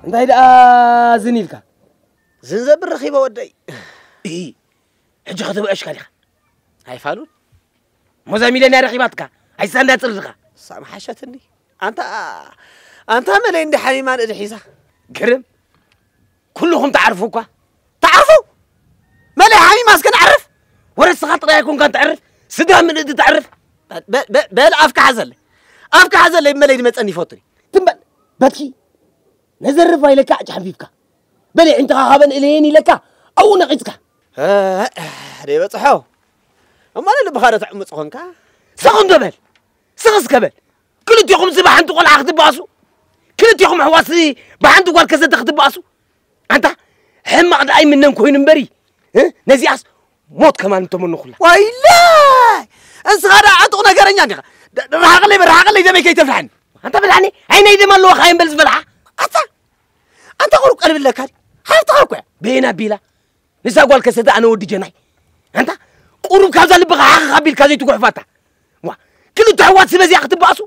እንታይ ደኣ ዝን ኢልካ? ዝን ዘብል ረኺበ ወደይ። እሂ፣ ሕጂ ከተበእሽካ ዲኻ? ኣይፋሉን። ሞዛ ሚልዮን እያ ረኺባትካ። ኣይሳ እንዳ ጽርድኻ። ሳም ሓሸትኒ። ኣንታ፣ ኣንታ መለይ እንዲ ሓሚማ ንእዲ ሒዛ። ግርም። ኩልኹም ትዓርፉ እኳ። ትዓርፉ? መለይ ሓሚማ እስከ ንዓርፍ። ወረ እስኻ ጥራይ ኣይኮንካን ትዕርፍ። ስድራ ምልእቲ ተዕርፍ። በ-፣ በ-፣ በ-፣ በል ኣፍካ ሓዘለይ። ኣፍካ ሓዘለይ መለይ ድመጸኒ ይፈቱኒ። ትም በል። በትኪ። ነዘርፍ ኣይለካ ጫሕፊፍካ። በል ዕንትኻ ካበን እለየን ኢለካ ኣብኡ ነቒጽካ። እ፣ ደይበጽሖ። እሞ ንልብኻ ዶ ተዕምጽ ኾንካ? ስቕ እንዶ በል። ስቕ እስከ በል። ክልቴኹም እዚ ብሓንቲ ቆልዓ ክትበኣሱ? ክልቴኹም ኣሕዋት እዚ ብሓንቲ ጓል ከሰተ ክትበኣሱ? ኣንታ ሕማቕ ደኣ ኣይምነን ኮይኑ እምበሪ፣ እ? ነዚኣስ ሞት ከማን እንተመነኹላ። ዋይለይ! እስኻ ደኣ ዕጡቕ ነገረኛ እንዲኻ። ደ-፣ ርሓቐለይ፣ ርሓቐለይ ደመይ ከይተፍልሓኒ። ኣንታ ብልሓኒ፣ ዓይነይ ደም ኣለዋ ካየን በል ዝበልሓ። ኣታ፣ ኣንታ ቁሩብ ቀልቢ ኣለካ ድዩ? ሃብትኻ እኮ እያ። በየን ኣቢላ? ንዛ ጓል ከሰተ ኣነ ወዲ ጀናይ። ኣንታ ቁሩብ ካብዛ ልብኻ ሓኽኽ ኣቢልካ ዘይትጉሕፋታ። ዋ፣ ክልተ ኣሕዋት ስበዚኣ ክትበኣሱ?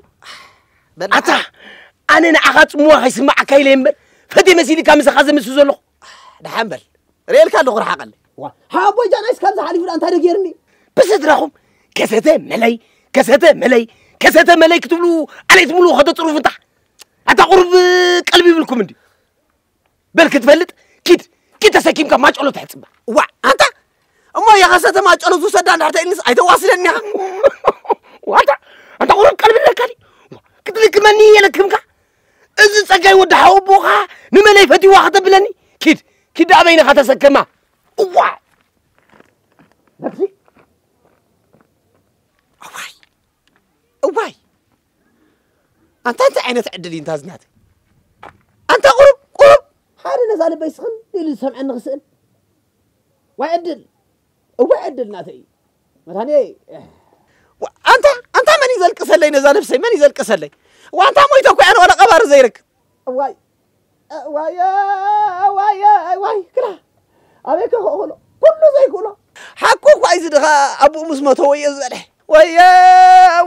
በል ኣታ፣ ኣነ ንዓኻ ጽምዋ ከይስምዓካ ኢለ እምበር፣ ፈትየ መሲልካ ምሳኻ ዘምስ ዘለኹ። ደሓን በል። ርእየልካ ኣለኹ ርሓቐለይ። ዋ፣ ሓቦይ ጃናይስ ካብዚ ሓሊፉ ደኣ እንታይ ዶ ጌርኒ? ብስድራኹም ከሰተ መለይ፣ ከሰተ መለይ፣ ከሰተ መለይ ክትብሉ ዓሌት ምሉእ ከተጽርፉ እንታ። ኣታ ቁሩብ ቀልቢ ይብልኩም እንድዩ። በል ክትፈልጥ ኪድ፣ ኪድ ተሰኪምካ ማጨሎ ትሕጽባ። ዋ፣ ኣንታ እሞ የኸሰተ ማጨሎ ዝውሰዳ እንድሕር ተኢልንስ ኣይተዋስደኒ ኢኻ። ዋታ፣ ኣንታ ቁሩብ ቀልቢ ኣለካ ድዩ? ክትልክመኒ የለክምካ? እዚ ጸጋይ ወዲ ሓወቦኻ ንመለይ ፈትዋ ከተብለኒ? ኪድ፣ ኪድ ደኣ በይንኻ ተሰከማ። እዋ! ነብሲ! እዋይ! እዋይ! ኣንታ እንታይ ዓይነት ዕድል እዩ እንታ ዝናተይ? ኣንታ ቁሩብ፣ ቁሩብ! ሓደ ነዛ ልበይ ስኽን ኢሉ ዝሰምዐኒ ክስእን። ዋይ ዕድል! እዋይ ዕድል ናተይ እዩ። መድሃንየይ! ዋ፣ ኣንታ፣ ኣንታ መን እዩ ዘልቅሰለይ ነዛ ነብሰይ? መን እዩ ዘልቅሰለይ? ዋ፣ ኣንታ ሞይተ እኮ እየ ኣነ ዋላ ቀባሪ ዘይረክብ። እዋይ! ዋየ፣ ዋየ፣ ዋይ፣ ክላ። ኣበይ ከኸእሎ? ኩሉ ዘይክእሎ። ሓቁ እኳ እዩ፣ እዚ ድኻ ኣቦኡ ምስ ሞተ ወዮ ዝበለ። ወየ፣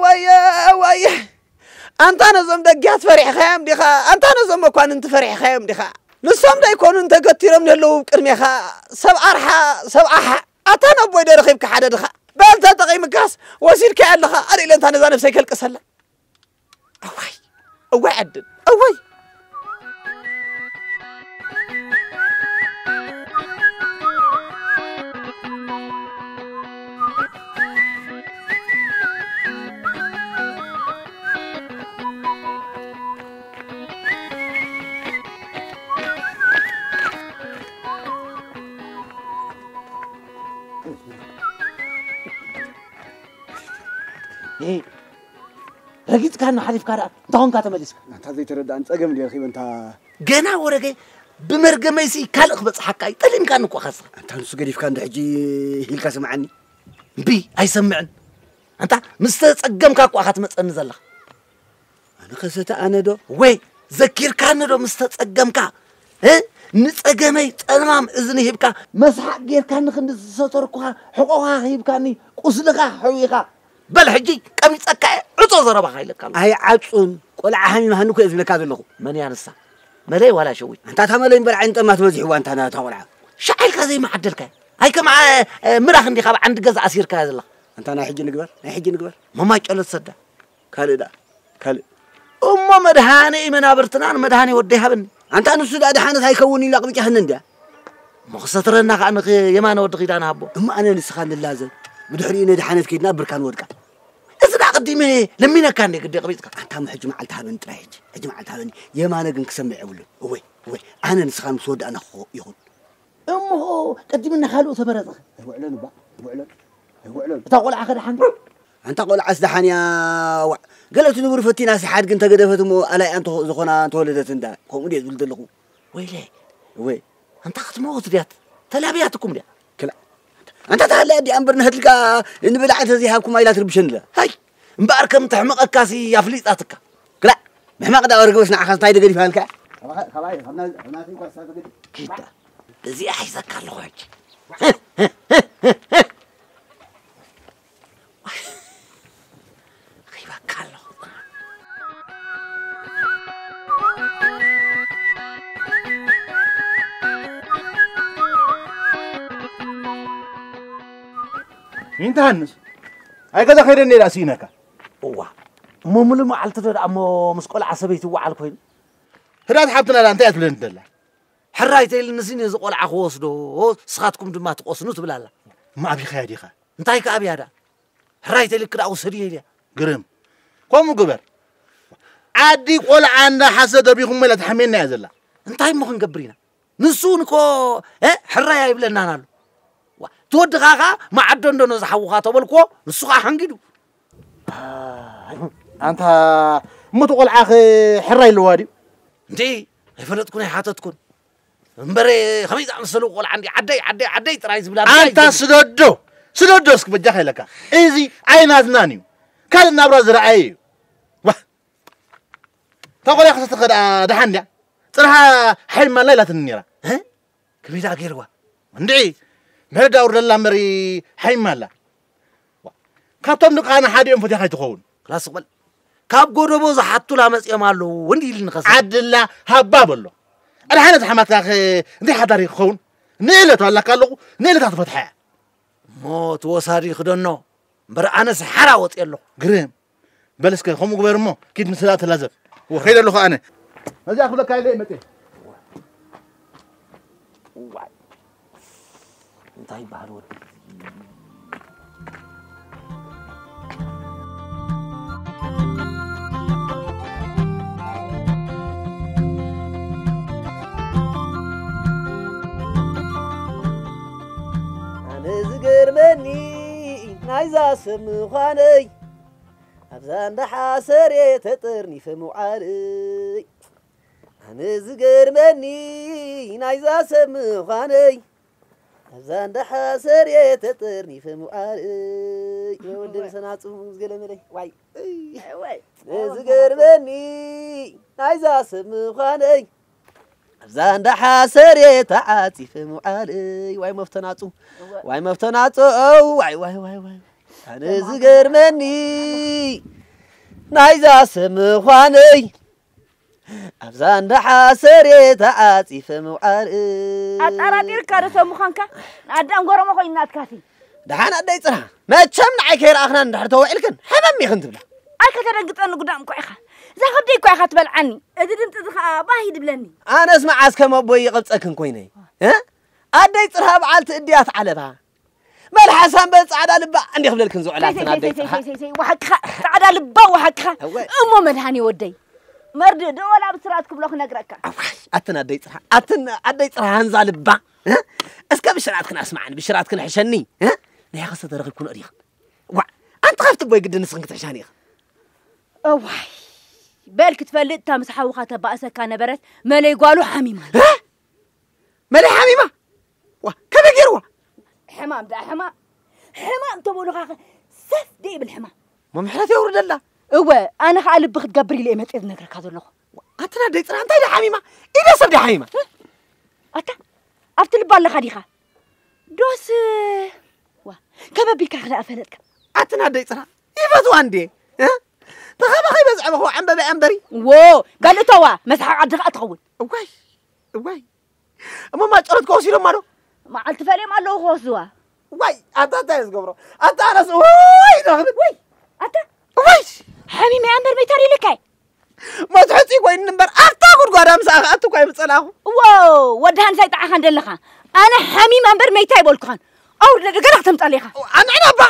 ወየ፣ ወየ። ኣንታ ነዞም ደጊያት ፈሪሕኻዮም ዲኻ? ኣንታ ነዞም መኳንንቲ ፈሪሕኻዮም ዲኻ? ንሶም ደይኮኑ እንተገቲሮም ነለዉ ቅድሜኻ። ሰብ ኣርሓ፣ ሰብ ኣሓ። ኣታ ነቦይ ዶ ረኺብካ ሓደ ድኻ? በል ተጠቒምካስ ወሲድካዮ ኣለኻ። ኣርእለ እንታ ነዛ ነብሰይ ከልቅሰላ። እዋይ፣ እዋይ ዕድል፣ እዋይ። ረጊጽካኒ ሓሊፍካ ደኣ እንታይ ኾንካ ተመሊስካ? ኣንታ ዘይተረድኣኒ ጸገም ድዩ ረኺበ? እንታ ገና ወረገ ብመርገመይሲ ካልእ ክበጽሓካ እዩ። ጠሊምካኒ እኮ ኻስኻ። ኣንታ ንሱ ገዲፍካ እንዶ ሕጂ ሂልካ ስምዓኒ። እምቢ፣ ኣይሰምዕን። ኣንታ ምስ ተጸገምካ እኮ ኢኻ ትመጸኒ ዘለኻ። ኣነ ኸሰተ ኣነ ዶ? ወይ ዘኪርካኒ ዶ ምስ ተጸገምካ? እ? ንጸገመይ ጸልማም እዝኒ ሂብካ፣ መስሓቕ ጌርካኒ ክንዲ ዝሰተርኩኻ፣ ሕቖኻ ሂብካኒ፣ ቁስልኻ ሕዊኻ። በል ሕጂ ቀቢጸካ እየ፣ ዕጾ ዘረባኻ ኢለካ ኣለኹ። ኣይዓጹን፣ ቆልዓ ሃሚማሃኒ እኮ እየ ዝብለካ ዘለኹ። መን እያ ንሳ? መለይ ዋላ ሸዊት? ኣንታ እታ መለይ እምበር ዓይኒ ጠማት በዚሕዋ፣ ኣንታ ናታ ቆልዓ። ሻዕ ኢልካ ዘይመዓደልካ። ኣይ ከምኣ፣ እ፣ ምራኽ እንዲኻ ኣብ ዓንዲ ገዛ ኣሲርካያ ዘለኻ። ኣንታ ናይ ሕጂ ንግበር፣ ናይ ሕጂ ንግበር። መማይ ጨሎ ትሰዳ። ካልእ ደኣ፣ ካልእ። እሞ መድሃኔ መናብርትና ንመድሃኔ ወደይ ሃበኒ። ኣንታ ንሱ ደኣ ደሓነት ኣይከውን ኢሉ ኣቕቢጫ ህነ እንድያ። እሞ ክሰትረና ከኣ ንኽ የማነ ወዲ ኺዳነ ሃቦ። እሞ ኣነ ንስኻ ንላዘብ፣ ብድሕሪኡ ነድሓነት ከይድና ብርካ ንወድቃ። እዚ ደኣ ኣቐዲመ ለሚነካ እንደ ግዲ ኣቕቢጽካ። ኣንታ እሞ ሕጂ መዓልቲ ሃበኒ ጥራይ ሕጂ። ሕጂ መዓልቲ ሃበኒ። የማነ ግን ክሰምዕ የብሉን። እወይ፣ እወይ። ኣነ ንስኻ ምስ ወዳእና ክኾ ይኹን። እሞ ቀዲምና ካልኡ ተመረጽኻ። ኣይውዕሎን እባ፣ ኣይውዕሎን። ኣይውዕሎን። እታ ቆልዓ ከ ደሓን? ኣንታ ቆልዓስ ደሓን እያ። ዋዕ። ገለ እቲ ንቡር ፈቲና ሲሓድ ግን ተገደፈት እሞ ኣላይ ኣንተ ዝኾና እንተወለደት እንዳ። ከምኡ ድየ ዝብል ዘለኹ። ወይለይ። ወይ። ኣንታ ክትመውት ድያት? ተላብያትኩም ድያ? ክላ። ኣንታ ተሃለያ ድያ እምበር ንህድልካ ንብላዕ ተዘይሃብኩም ኣይላ ትርብሸንላ። ሃይ። እምበኣር ከም ተሕመቐካሲ ኣፍሊጣትካ። ክላ። ምሕማቕ ዳ ወርግበስ ንዓኻ እንታይ ደገዲፋልካ? ካባኻ፣ ካባይ፣ ካብ ናይ፣ ካብ ናተይ እኳ ዝሳተ ገዲ። ኪዳ። እዚኣ ሒዘካ ኣለኹ ሕጂ። ኺባካ ኣለኹ። እንተ ሃንስ፣ ኣይ ገዛ ከይደ ነይራ ስኢነካ። እዋ፣ እሞ ሙሉ መዓልቲ ዶ ደኣ እሞ ምስ ቆልዓ ሰበይቲ ይወዓል ኮይኑ? ህዳት ሓብትና ደኣ እንታይ እያ ትብለኒ ደላ? ሕራይ ተይልንሲ ነዚ ቆልዓ ክወስዶ፣ ንስኻትኩም ድማ ትቆስኑ ትብል ኣላ። እሞ ኣብይኻያ ዲኻ? እንታይ ከ ኣብያ ደኣ? ሕራይ ተይልክ ደኣ ውሰድዮ ኢልያ። ግርም። ከምኡ ግበር። ዓዲ ቆልዓ እንዳ ሓሰ ደቢኹም ኢላ ትሓምየና እያ ዘላ። እንታይ እሞ ክንገብር ኢና? ንሱ እውን እኮ፣ እ፣ ሕራይ ኣይብለናን ኣሎ። ዋ፣ እቲ ወድኻ ኸኣ መዓዶ እንዶ ነዚ ሓውኻ ተበልክዎ፣ ንሱ ኸኣ ሓንጊዱ። ኣይ፣ ኣንታ እሞ እቲ ቆልዓ ኸ ሕራይ ኣለዋ ድዩ? እንዴ፣ ኣይፈለጥኩን ኣይሓተትኩን። እምበረ፣ ከመይ ዝኣመሰሉ ቆልዓ እንዲ ዓደይ፣ ዓደይ፣ ዓደይ ጥራይ ዝብላ እንታይ ኣንታ ይገብር? ስደዶ፣ ስደዶ እስኪ በጃኻ ኢለካ። እዚ ኣይናትናን እዩ። ካልእ ናብራ ዝረኣየ እዩ። ዋ፣ እታ ቆልዓ ክሰተኸ ደኣ ደሓን ድያ? ጽርሃ ሓይማላ ኢላትኒ ነይራ። እ? ከመይ ደኣ ገይርዋ? እንድዒ፣ ምሕዳር ደላ እምበሪ ሓይማላ። ዋ፣ ካብቶም ደቃ ንሓዲኦም ፈትያ ከይትኸውን። ክላስ በል። ካብ ጎደቦ ዝሓቱላ መጺኦም ኣለዉ፣ እንዲ ኢልኒ ከሰ። ዓድላ ሃባ በሎ። ኣድሓነት ሓማትካ ከ እንታይ ሓዳር ክኸውን? ንእለቱ ኣላካ ኣለኹ፣ ንእለታ ትፈትሓ እያ። እሞ እቲ ወሳዲ ክደኖ፣ እምበር ኣነስ ሓራ ወጺኤ ኣለኹ። ግርም። በል እስከ ከምኡ ግበር እሞ፣ ኪድ ንስላ ተላዘብ። ወ-፣ ከይደ ኣለኹ ኣነ። ነዚኣ ክብለካ ኢለ እየ መጽየ። እዋይ። እንታይ ይበሃል ወዲ? ኣነ ዝገርመኒ ናይዛ ሰብ ምዃነይ፣ ኣብዛ እንዳ ሓሰር እየ ተጠርኒፈ ምውዓለይ። ኣነ ዝገርመኒ ናይዛ ሰብ ምዃነይ፣ ኣብዛ እንዳ ሓሰር እየ ተጠርኒፈ ምውዓለይ። ወዲ ሰናጹ ዝገለመለይ። ዋይ። እይ። ዋይ። ኣነ ዝገርመኒ ናይዛ ሰብ ምዃነይ፣ ኣብዛ እንዳ ሓሰር ተዓጺፈ ምውዓለይ። ዋይ መፍተናጹ፣ ዋይ መፍተናጹ፣ ዋይ፣ ዋይ፣ ዋይ፣ ዋይ። ኣነ ዝገርመኒ ናይዛ ሰብ ምዃነይ። ኣብዛ እንዳ ሓሰር ተዓጺፈ ምውዓለይ። ኣጠራጢርካ ዶ ሰብ ምዃንካ? ንኣዳም ጎረሞ ኮይኑ ናትካሲ። ደሓን ኣደይ ጽርሃ፣ መቸም ንዓይ ከይረኣኽና እንድሕር ተውዒልክን፣ ሕመም ኢኽን ትብላ። ኣይ ከተደንግጸኒ ጉዳም እኮ ኢኻ። እዛ ከብደይ እኮ ኢኻ ትበልዓኒ። እዚ ድምጺ እዚ ኸኣ ባህ ይድብለኒ። ኣነስ መዓስ ከም ኣቦይ ይቐብጸክን ኮይነ። እ? ኣደይ ጽርሃ በዓልቲ እድያት ዓለባ። መልሓሳም በል ጻዕዳ ልባ እንዲኽ ብለልክን ዝውዕላትን ኣደይ ጽርሃ። ዋሓቅኻ፣ ጻዕዳ ልባ ዋሓቅኻ። እወ። እሞ መድሃኒ ወደይ። መርድእ ዶ ወላ ብስራት ክብሎ ክነግረካ። ኣዋይ፣ ኣትን ኣደይ ጽርሃ፣ ኣትን ኣደይ ጽርሃ ሃንዛ ልባ። እ? እስከ ብሽራትክን ኣስማዕን፣ ብሽራትክን ሕሸኒ። እ? ናይ ከሰተ ረኺብኩን እዲኽ። ዋ፣ ኣንቲ ካብቲ ቦይ ግዲ ንስኽን ክትሕሻኒ ኢኽ። እዋይ፣ በል ክትፈልጥ እታ ምስ ሓውኻ ተባእሰካ ነበረት መለይ ጓሉ ሓሚማ። እ? መለይ ሓሚማ? ዋ፣ ከመይ ገይርዋ? ሕማም ደኣ ሕማም። ሕማም ተበሉኻ ኸ ሰፍ ደይብል ሕማም። እሞ ምሕረት የውርደላ። እወ፣ ኣነ ኸኣ ልቢ ክትገብር ኢለ እየ መጽየ ዝነግረካ ዘለኹ። ኣትና ደይ ጽራ እንታይ ደሓሚማ? ኢደ ሰብ ደሓሚማ። ኣታ ኣብቲ ልባ ኣለኻ ዲኻ? ዶስ ዋ ከበቢልካ ክደኣ ፈለጥካ። ኣትና ደይ ጽራ ይፈትዋ እንዴ? እ? ተኸባኺ በዝዐ በኹ ዕምበበ ኣምበሪ። ዎ ጋልእቶዋ መስሓቕ ዓዲ ኸኣ ትኸውን። እዋይ እዋይ እሞ ማጨረት ከወሲዶማ ዶ? መዓልቲ ፈልዮም ኣለዉ ክወስድዋ። ዋይ ኣታ እንታይ እየ ዝገብሮ? ኣታ ኣነስ ወይ ዶ ክብል? ወይ ኣታ ወይ ሓሚመ እምበር መይታ ኢለካይ። መትሐጺ ኮይኑ እምበር ኣብታ ጉድጓዳ ምስ ኣኽኣቱ እኳ ይምጸላኹ። ዎ ወዲ ሃንሳይ ጣዕኻ እንደለኻ ኣነ ሓሚመ እምበር መይታ ኣይበልኩኻን። ኣውርደ ገለ ክተምጻለኻ። ኣንዕና እባ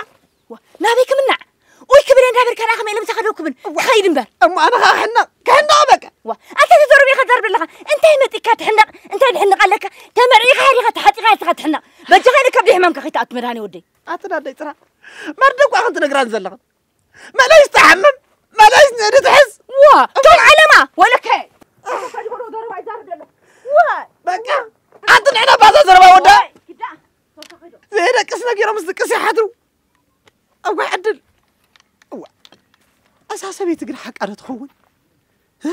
ዋ፣ ናበይ ክምናዕ? ኡይ ክብል እንዳበልካ ደኣ ከመይ ኢለ ምሳኻ ደው ክብል? ዋ። ክኸይድ እምበር። እሞ ኣነ ኸዓ ክሕነቕ፣ ክሕነቕ በቃ። ዋ፣ ኣንታ ተዘርብ ኢኻ ትዛረብ ዘለኻ። እንታይ መጺእካ ትሕነቕ? እንታይ ድሕንቕ ኣለካ? ተመርዒኻ ዲኻ ተሓጺኻ ኢኻ ትሕነቕ? በጃኻ ኢለ ከብዲ ሕማምካ ከይትኣቱ መድሃኒ ወደይ። ኣቲ ናደይ ጽራ። መርዶ እኳ ኢኽን ትነግራን ዘለኽን። መለይስ ትሓምም፣ መለይስ ንእዲ ትሕዝ። ዋ፣ ቶም ዓለማ፣ ወለከ። ዋ። በቃ፣ ኣቲ ንዕና ባዛ ዘረባ ወዳ። ዘይደቅስ ነጊሮም ዝድቅስ ይሓድሩ። እዋይ ዕድል። እዋ። እዛ ሰበይቲ ግን ሓቃ ዶ ትኸውን? እ?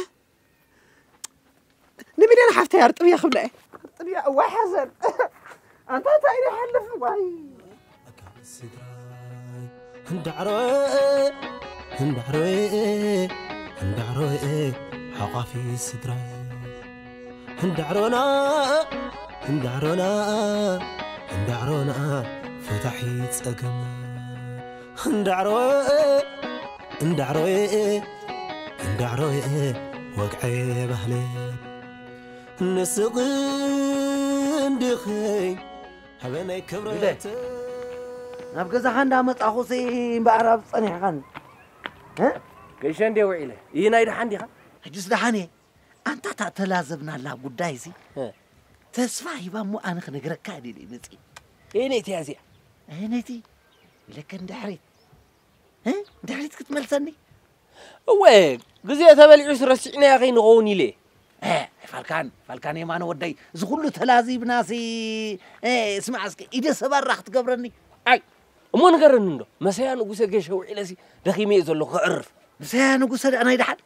ንሚልዮን ሓፍተይ ኣርጥብያ ክብላ እየ። ኣርጥብያ፣ እዋይ ሓዘን። ኣንታ እንታይ ይሓልፍ፣ ዋይ። ኣካል ስድራይ፣ እንዳዕሮ፣ እንዳዕሮ፣ እንዳዕሮ፣ ሓቋፊ ስድራይ። እንዳዕሮና፣ እንዳዕሮና፣ እንዳዕሮና፣ ፈታሒ ጸገም። እንዳዕሮ፣ እንዳዕሮ፣ እንዳዕሮ፣ ወግዐ ባህለ። ንስቕ እንድኸይ፣ ሃበናይ ግደ። ክብረት። ናብ ገዛኻ እንዳመጻኹሲ እምበኣር ኣብ ጸኒሕኻን። እ? ገይሸ እንዴ ውዒለ? ይህ ናይ ደሓን ዲኻ? ሕጅስ ደሓን እየ። ኣንታ እታ ተላዘብናላ ጉዳይሲ እ። ተስፋ ሂባ እሞ ኣነ ክነግረካ እየ ደልየ መጽየ። የነይቲ እያ እዚኣ? ኣየነይቲ? ኢለከ ንድሕሪት። እ? ንድሕሪት ክትመልሰኒ? እወ፣ ግዜ ተበሊዑስ ረሲዕናዮ ከይንኸውን ኢለ። እ፣ ፋልካን፣ ፋልካን የማነ ወደይ፣ እዚ ኩሉ ተላዚብናሲ፣ እ፣ ስማዕ እስከ፣ ኢደ ሰባራ ክትገብረኒ? ኣይ፣ እሞ ንገረኒ እንዶ፣ መሰያ ንጉሰ ገሸ ውዒለሲ ደኺመ እየ ዘለኹ ከዕርፍ። መሰያ ንጉሰ ደኣ ናይ ደሓን?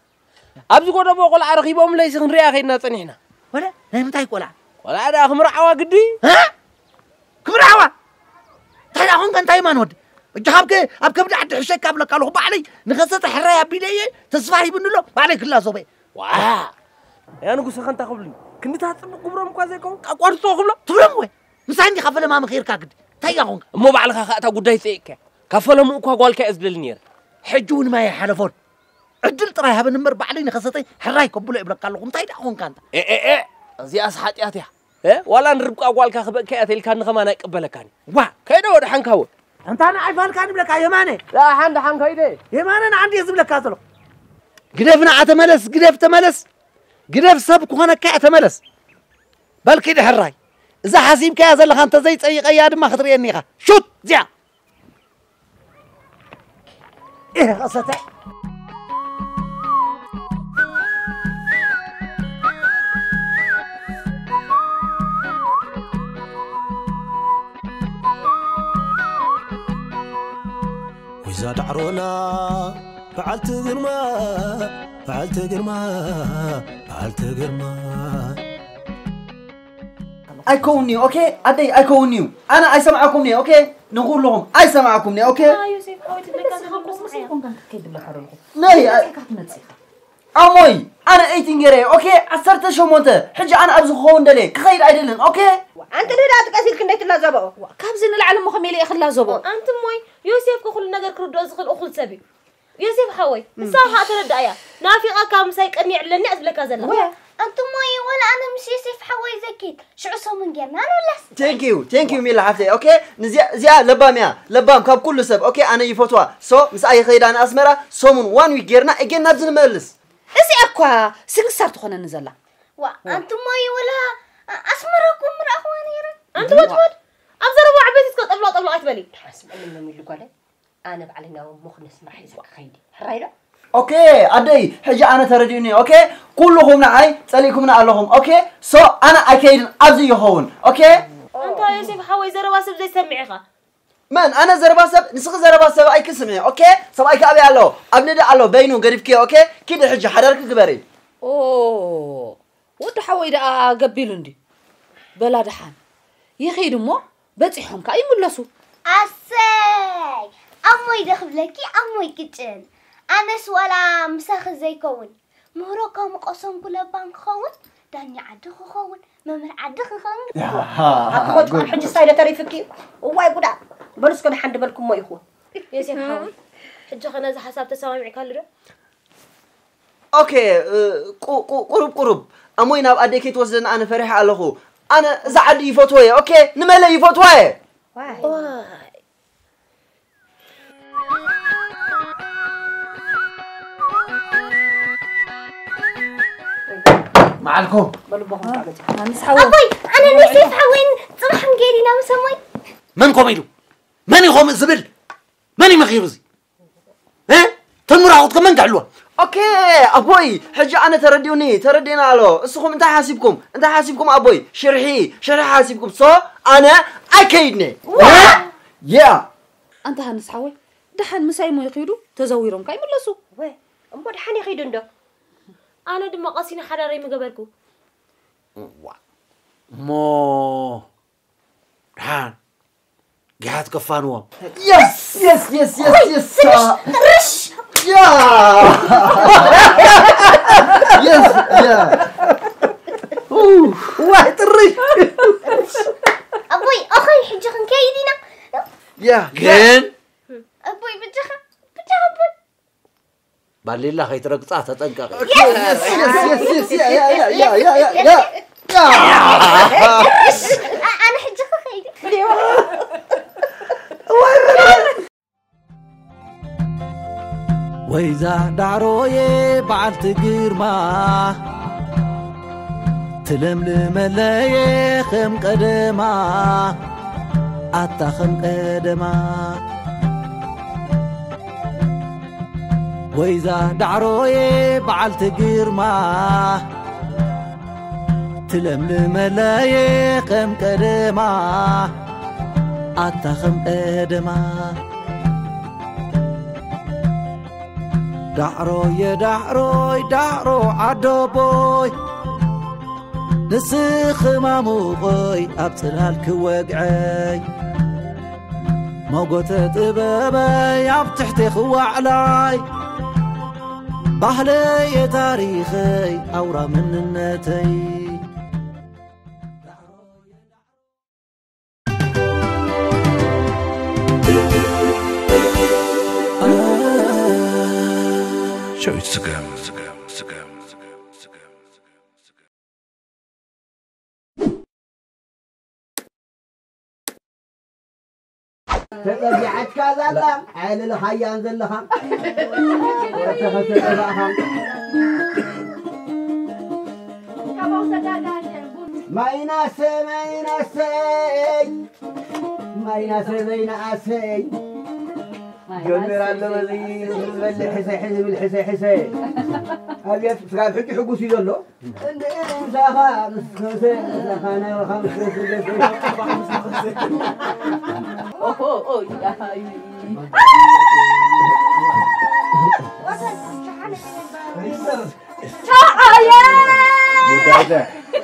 ኣብዚ ጎደቦ ቆልዓ ረኺቦምለይሲ ክንሪኣ ከይድና ጸኒሕና። ወለ፣ ናይ ምንታይ ቆልዓ? ቆልዓ ደኣ ክምርዓዋ ግዲ። እ? ክምርዓዋ? እንታይ ደኣ ኾንካ እንታይ ማን ወዲ? እጃኻ ኣብ ከ-፣ ኣብ ከብዲ ዓዲ ሕሸካ እብለካ ኣለኹ። ባዕለይ ንኸሰተ ሕራይ ኣቢለ እየ፣ ተስፋ ሂብኒ ኣሎ፣ ባዕለይ ክላዞበ እየ። ዋ! ያ ንጉሰ ኸንታ ክብሉኒ፣ ክንድታት ጽቡቕ ግብሮም እኳ ዘይከውን፣ ኣቋርጾ ክብሎ? ትብሎም ወይ? ምሳይ እንዲኻ ፈለማ ምኺርካ ግዲ። እንታይ እያ ኾንካ? እሞ ባዕልኻ ኸኣ እታ ጉዳይ ትጠይቅካ። ካብ ፈለምኡ እኳ ጓልካ እየ ዝደሊ ነይረ። ሕጂ እውን ማይ ኣይሓለፎን። ዕድል ጥራይ ሃበኒ እምበር ባዕለይ ንኸሰተይ ሕራይ ከብሎ እብለካ ኣለኹ። እንታይ ደኣ ኾንካ ኣንታ? ኤ፣ ኤ፣ ኤ፣ እዚኣስ ሓጢኣት እያ። እ? ዋላ ንርብቃ ጓልካ ክበእካ እያ ተልካኒ ከማን ኣይቅበለካን። ዋ! ከይደ ወደ ሓንካወ። ኣንታ ንዓይ ፋልካኒ ብለካ የማነ። ደሓን፣ ደሓን ከይደ። የማነ ንዓንዲ እየ ዝብለካ ዘለኹ። ግደፍ ንዓ ተመለስ፣ ግደፍ ተመለስ። ግደፍ ሰብ ክኾነካ እያ ተመለስ። በል ኪድ ሕራይ። እዛ ሓሲብካያ ዘለኻ እንተዘይጸይቐያ ድማ ክትርእየኒ ኢኻ። ሹት! እዚኣ! ኢኸ ሰተ። ወይዛ ዳዕሮና በዓልቲ ግርማ፣ በዓልቲ ግርማ፣ በዓልቲ ግርማ። ኣይከውንዩ ኦኬ ኣደይ ኣይከውንዩ ኣነ ኣይሰምዓኩም ኒ ኦኬ ንኩልኹም ኣይሰምዓኩም ኒ ኦኬ ዮሴፍ ሓወይ ትብለካ ዘለኹ ስምዓያ ነይ መፂኻ ትመፂኻ ኣሞይ ኣነ ኤይቲን ገይረ ኦኬ ዓሰርተ ሸሞንተ ሕጂ ኣነ ኣብዚ ክኸውን ደልየ ክኸይድ ኣይደልን ኦኬ ኣንቲ ንህዳ ጥቀስ ኢልክ እንዴት ትላዘበኦ ካብዚ ንላዕሊ እሞ ከመይ ኢለ ክላዘቦ ኣንቲ ሞይ ዮሴፍ ከኩሉ ነገር ክርድኦ ዝኽእል እኹል ሰብ እዩ ዮሴፍ ሓወይ ንሳ ከዓ ተረዳእያ ናፊቓካ ምሳይ ቀኒ ዕለኒ እያ ትብለካ ዘላ ኣንቲ ሞይ ወላ ኣነ ምስ ዮሴፍ ሓወይ ዘኪድ ሽዑ ሰሙን ጌርና ንውለስ Thank you thank you ሚላ ሓፍተይ okay እዚኣ ለባም እያ ለባም ካብ ኩሉ ሰብ okay ኣነ ይፈትዋ so ምስኣ ይኸይድ ኣነ ኣስመራ ሰሙን one week ጌርና again ናብዚ ንመልስ እዚኣ እኳ ስንክሳር ትኾነኒ ዘላ ዋ ኣንቲ ሞይ ወላ ኣስመራ እኮ ምርኣኽዋ ነይረ ኣንቲ ወጭወጭ ኣብ ዘረባ ዓበይቲ እስከ ጠብሎ ጠብሎ ኣይትበሊ ሓስብ ምንሚሉ ጓለ ኣነ ባዕለይ ናብ እሞ ክነስምራ ሒዘ ክኸይድ ሕራይ ዶ ኦኬ ኣደይ ሕጂ ኣነ ተረዲኡኒ ኦኬ ኩልኹም ንዓይ ጸሊእኩምኒ ኣለኹም ኦኬ so ኣነ ኣይከይድን ኣብዚ ይኸውን ኦኬ ኣንታ ዮሴፍ ሓወይ ዘረባ ሰብ ዘይሰምዕ ኢኻ መን ኣነ ዘረባ ሰብ ንስኺ ዘረባ ሰብ ኣይክስምዒ ኦኬ ሰብኣይኪ ኣበይ ኣሎ ኣብ ንዳ ኣሎ በይኑ ገዲፍክዮ ኦኬ ኪዲ ሕጂ ሓዳርኪ ግበሪ ኦ ወዲ ሓወይ ደኣ ገቢሉ እንዲ በላ ደሓን ይኺድ እሞ በጺሖም ከኣ ይምለሱ። ኣሰይ ኣሞይ ዶ ክብለኪ ኣሞይ ቅጭን ኣነስ ዋላ ምሳኺ ዘይከውን ምህሮካ ምቆሰንኩ ለባም ክኸውን ዳኛ ዓዲ ክኸውን መምህር ዓዲ ክኸውን ኣቲ ወጭወጭ ሕጂ ስታይ ዶ ተሪፍኪ እዋይ ጉዳ በሉ እስከ ደሓን ድበልኩሞ ኢኹ ዮሴፍ ሓወይ ሕጂ ኸ ነዚ ሓሳብ ተሰማሚዕካሉ ዶ ኦኬ ቁሩብ ቁሩብ ኣሞይ ናብ ኣደይ ከይትወስደኒ ኣነ ፈሪሐ ኣለኹ ኣነ እዛ ዓዲ ይፈትዎ እየ ኦኬ ንመለ ይፈትዋ እየ መዓልኩም ኣቦይ ኣነ ኔሴፍ ሓወይን ፅባሕ ንገይር ኢና ምስ ኣሞይ መን ከምኡ ኢሉ መን እዩ ከምኡ ዝብል መን እዩ መኺሩ እዚ ተን ምራቑት ከመን ክሕልዋ ኦኬ ኣቦይ ሕጂ ኣነ ተረዲኡኒ ተረዲእና ኣሎ እስኹም እንታይ ሓሲብኩም እንታይ ሓሲብኩም ኣቦይ ሽርሒ ሽርሒ ሓሲብኩም ሶ ኣነ ኣይከይድነ ያ ኣንታ ሃንስ ሓወይ ደሓን ምሳይ ሞ ይኺዱ ተዘዊሮም ካ ይምለሱ ወ እሞ ደሓን ይኺዱ እንዶ ኣነ ድማ ቀሲነ ሓዳረይ ምገበርኩ ዋ እሞ ደሓን ግሓት ከፋንዎም። Yes, yes, yes, yes, yes. Trish, Trish. Yeah. yes, yeah. Ooh, why Trish? ኣቦይ ኣኸይ ሕጂ ክንከይድ ኢና ያ ግን ኣቦይ ብጃኻ ብጃኻ ኣቦይ ባሌላ ከይትረግጻ ተጠንቀቂ። ኣነ ሕጂ ክኸይድ ወይዛ ዳዕሮየ በዓልቲ ግርማ ትለምልመለየ ከም ቀደማ ኣታ ከም ቀደማ ወይዛ ዳዕሮየ በዓልቲ ግርማ ትለምልመለየ ከም ቀደማ ኣታ ከም ቀደማ ዳዕሮየ ዳዕሮይ ዳዕሮ ዓደቦይ ንስኺ ማሙቐይ ኣብ ጽላል ክወግዐይ ሞጎተ ጥበበይ ኣብ ትሕቴኺ ዋዕላይ ባህለየ ታሪኸይ ኣውራ መንነተይ ሸዊት ስገም ስገም ስገም ስገም ስገም ስገም ተጸጊዓትካ ዛላ ኣየልልኻያን ዘለኻ ወተኸተተባእኻ ማይናሰ ማይናሰይ ማይናሰ ዘይነኣሰይ ጀሚራ ኣሎ በዚ ዝብል ሕሰ ዝብል ሕሰ ሕሰ ኣብየት ስጋብ ሕጂ ሕጉስ እዩ ዘሎ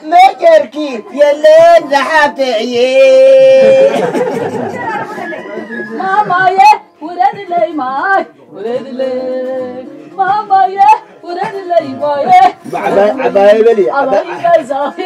መጨርኪ የለን ዝሓብተ እየ። ማማየ ውረድለይ ማይ ውረድለይ ማማየ ውረድለይ ማየ ዓባይ በሊ ዓባይ በዛኺ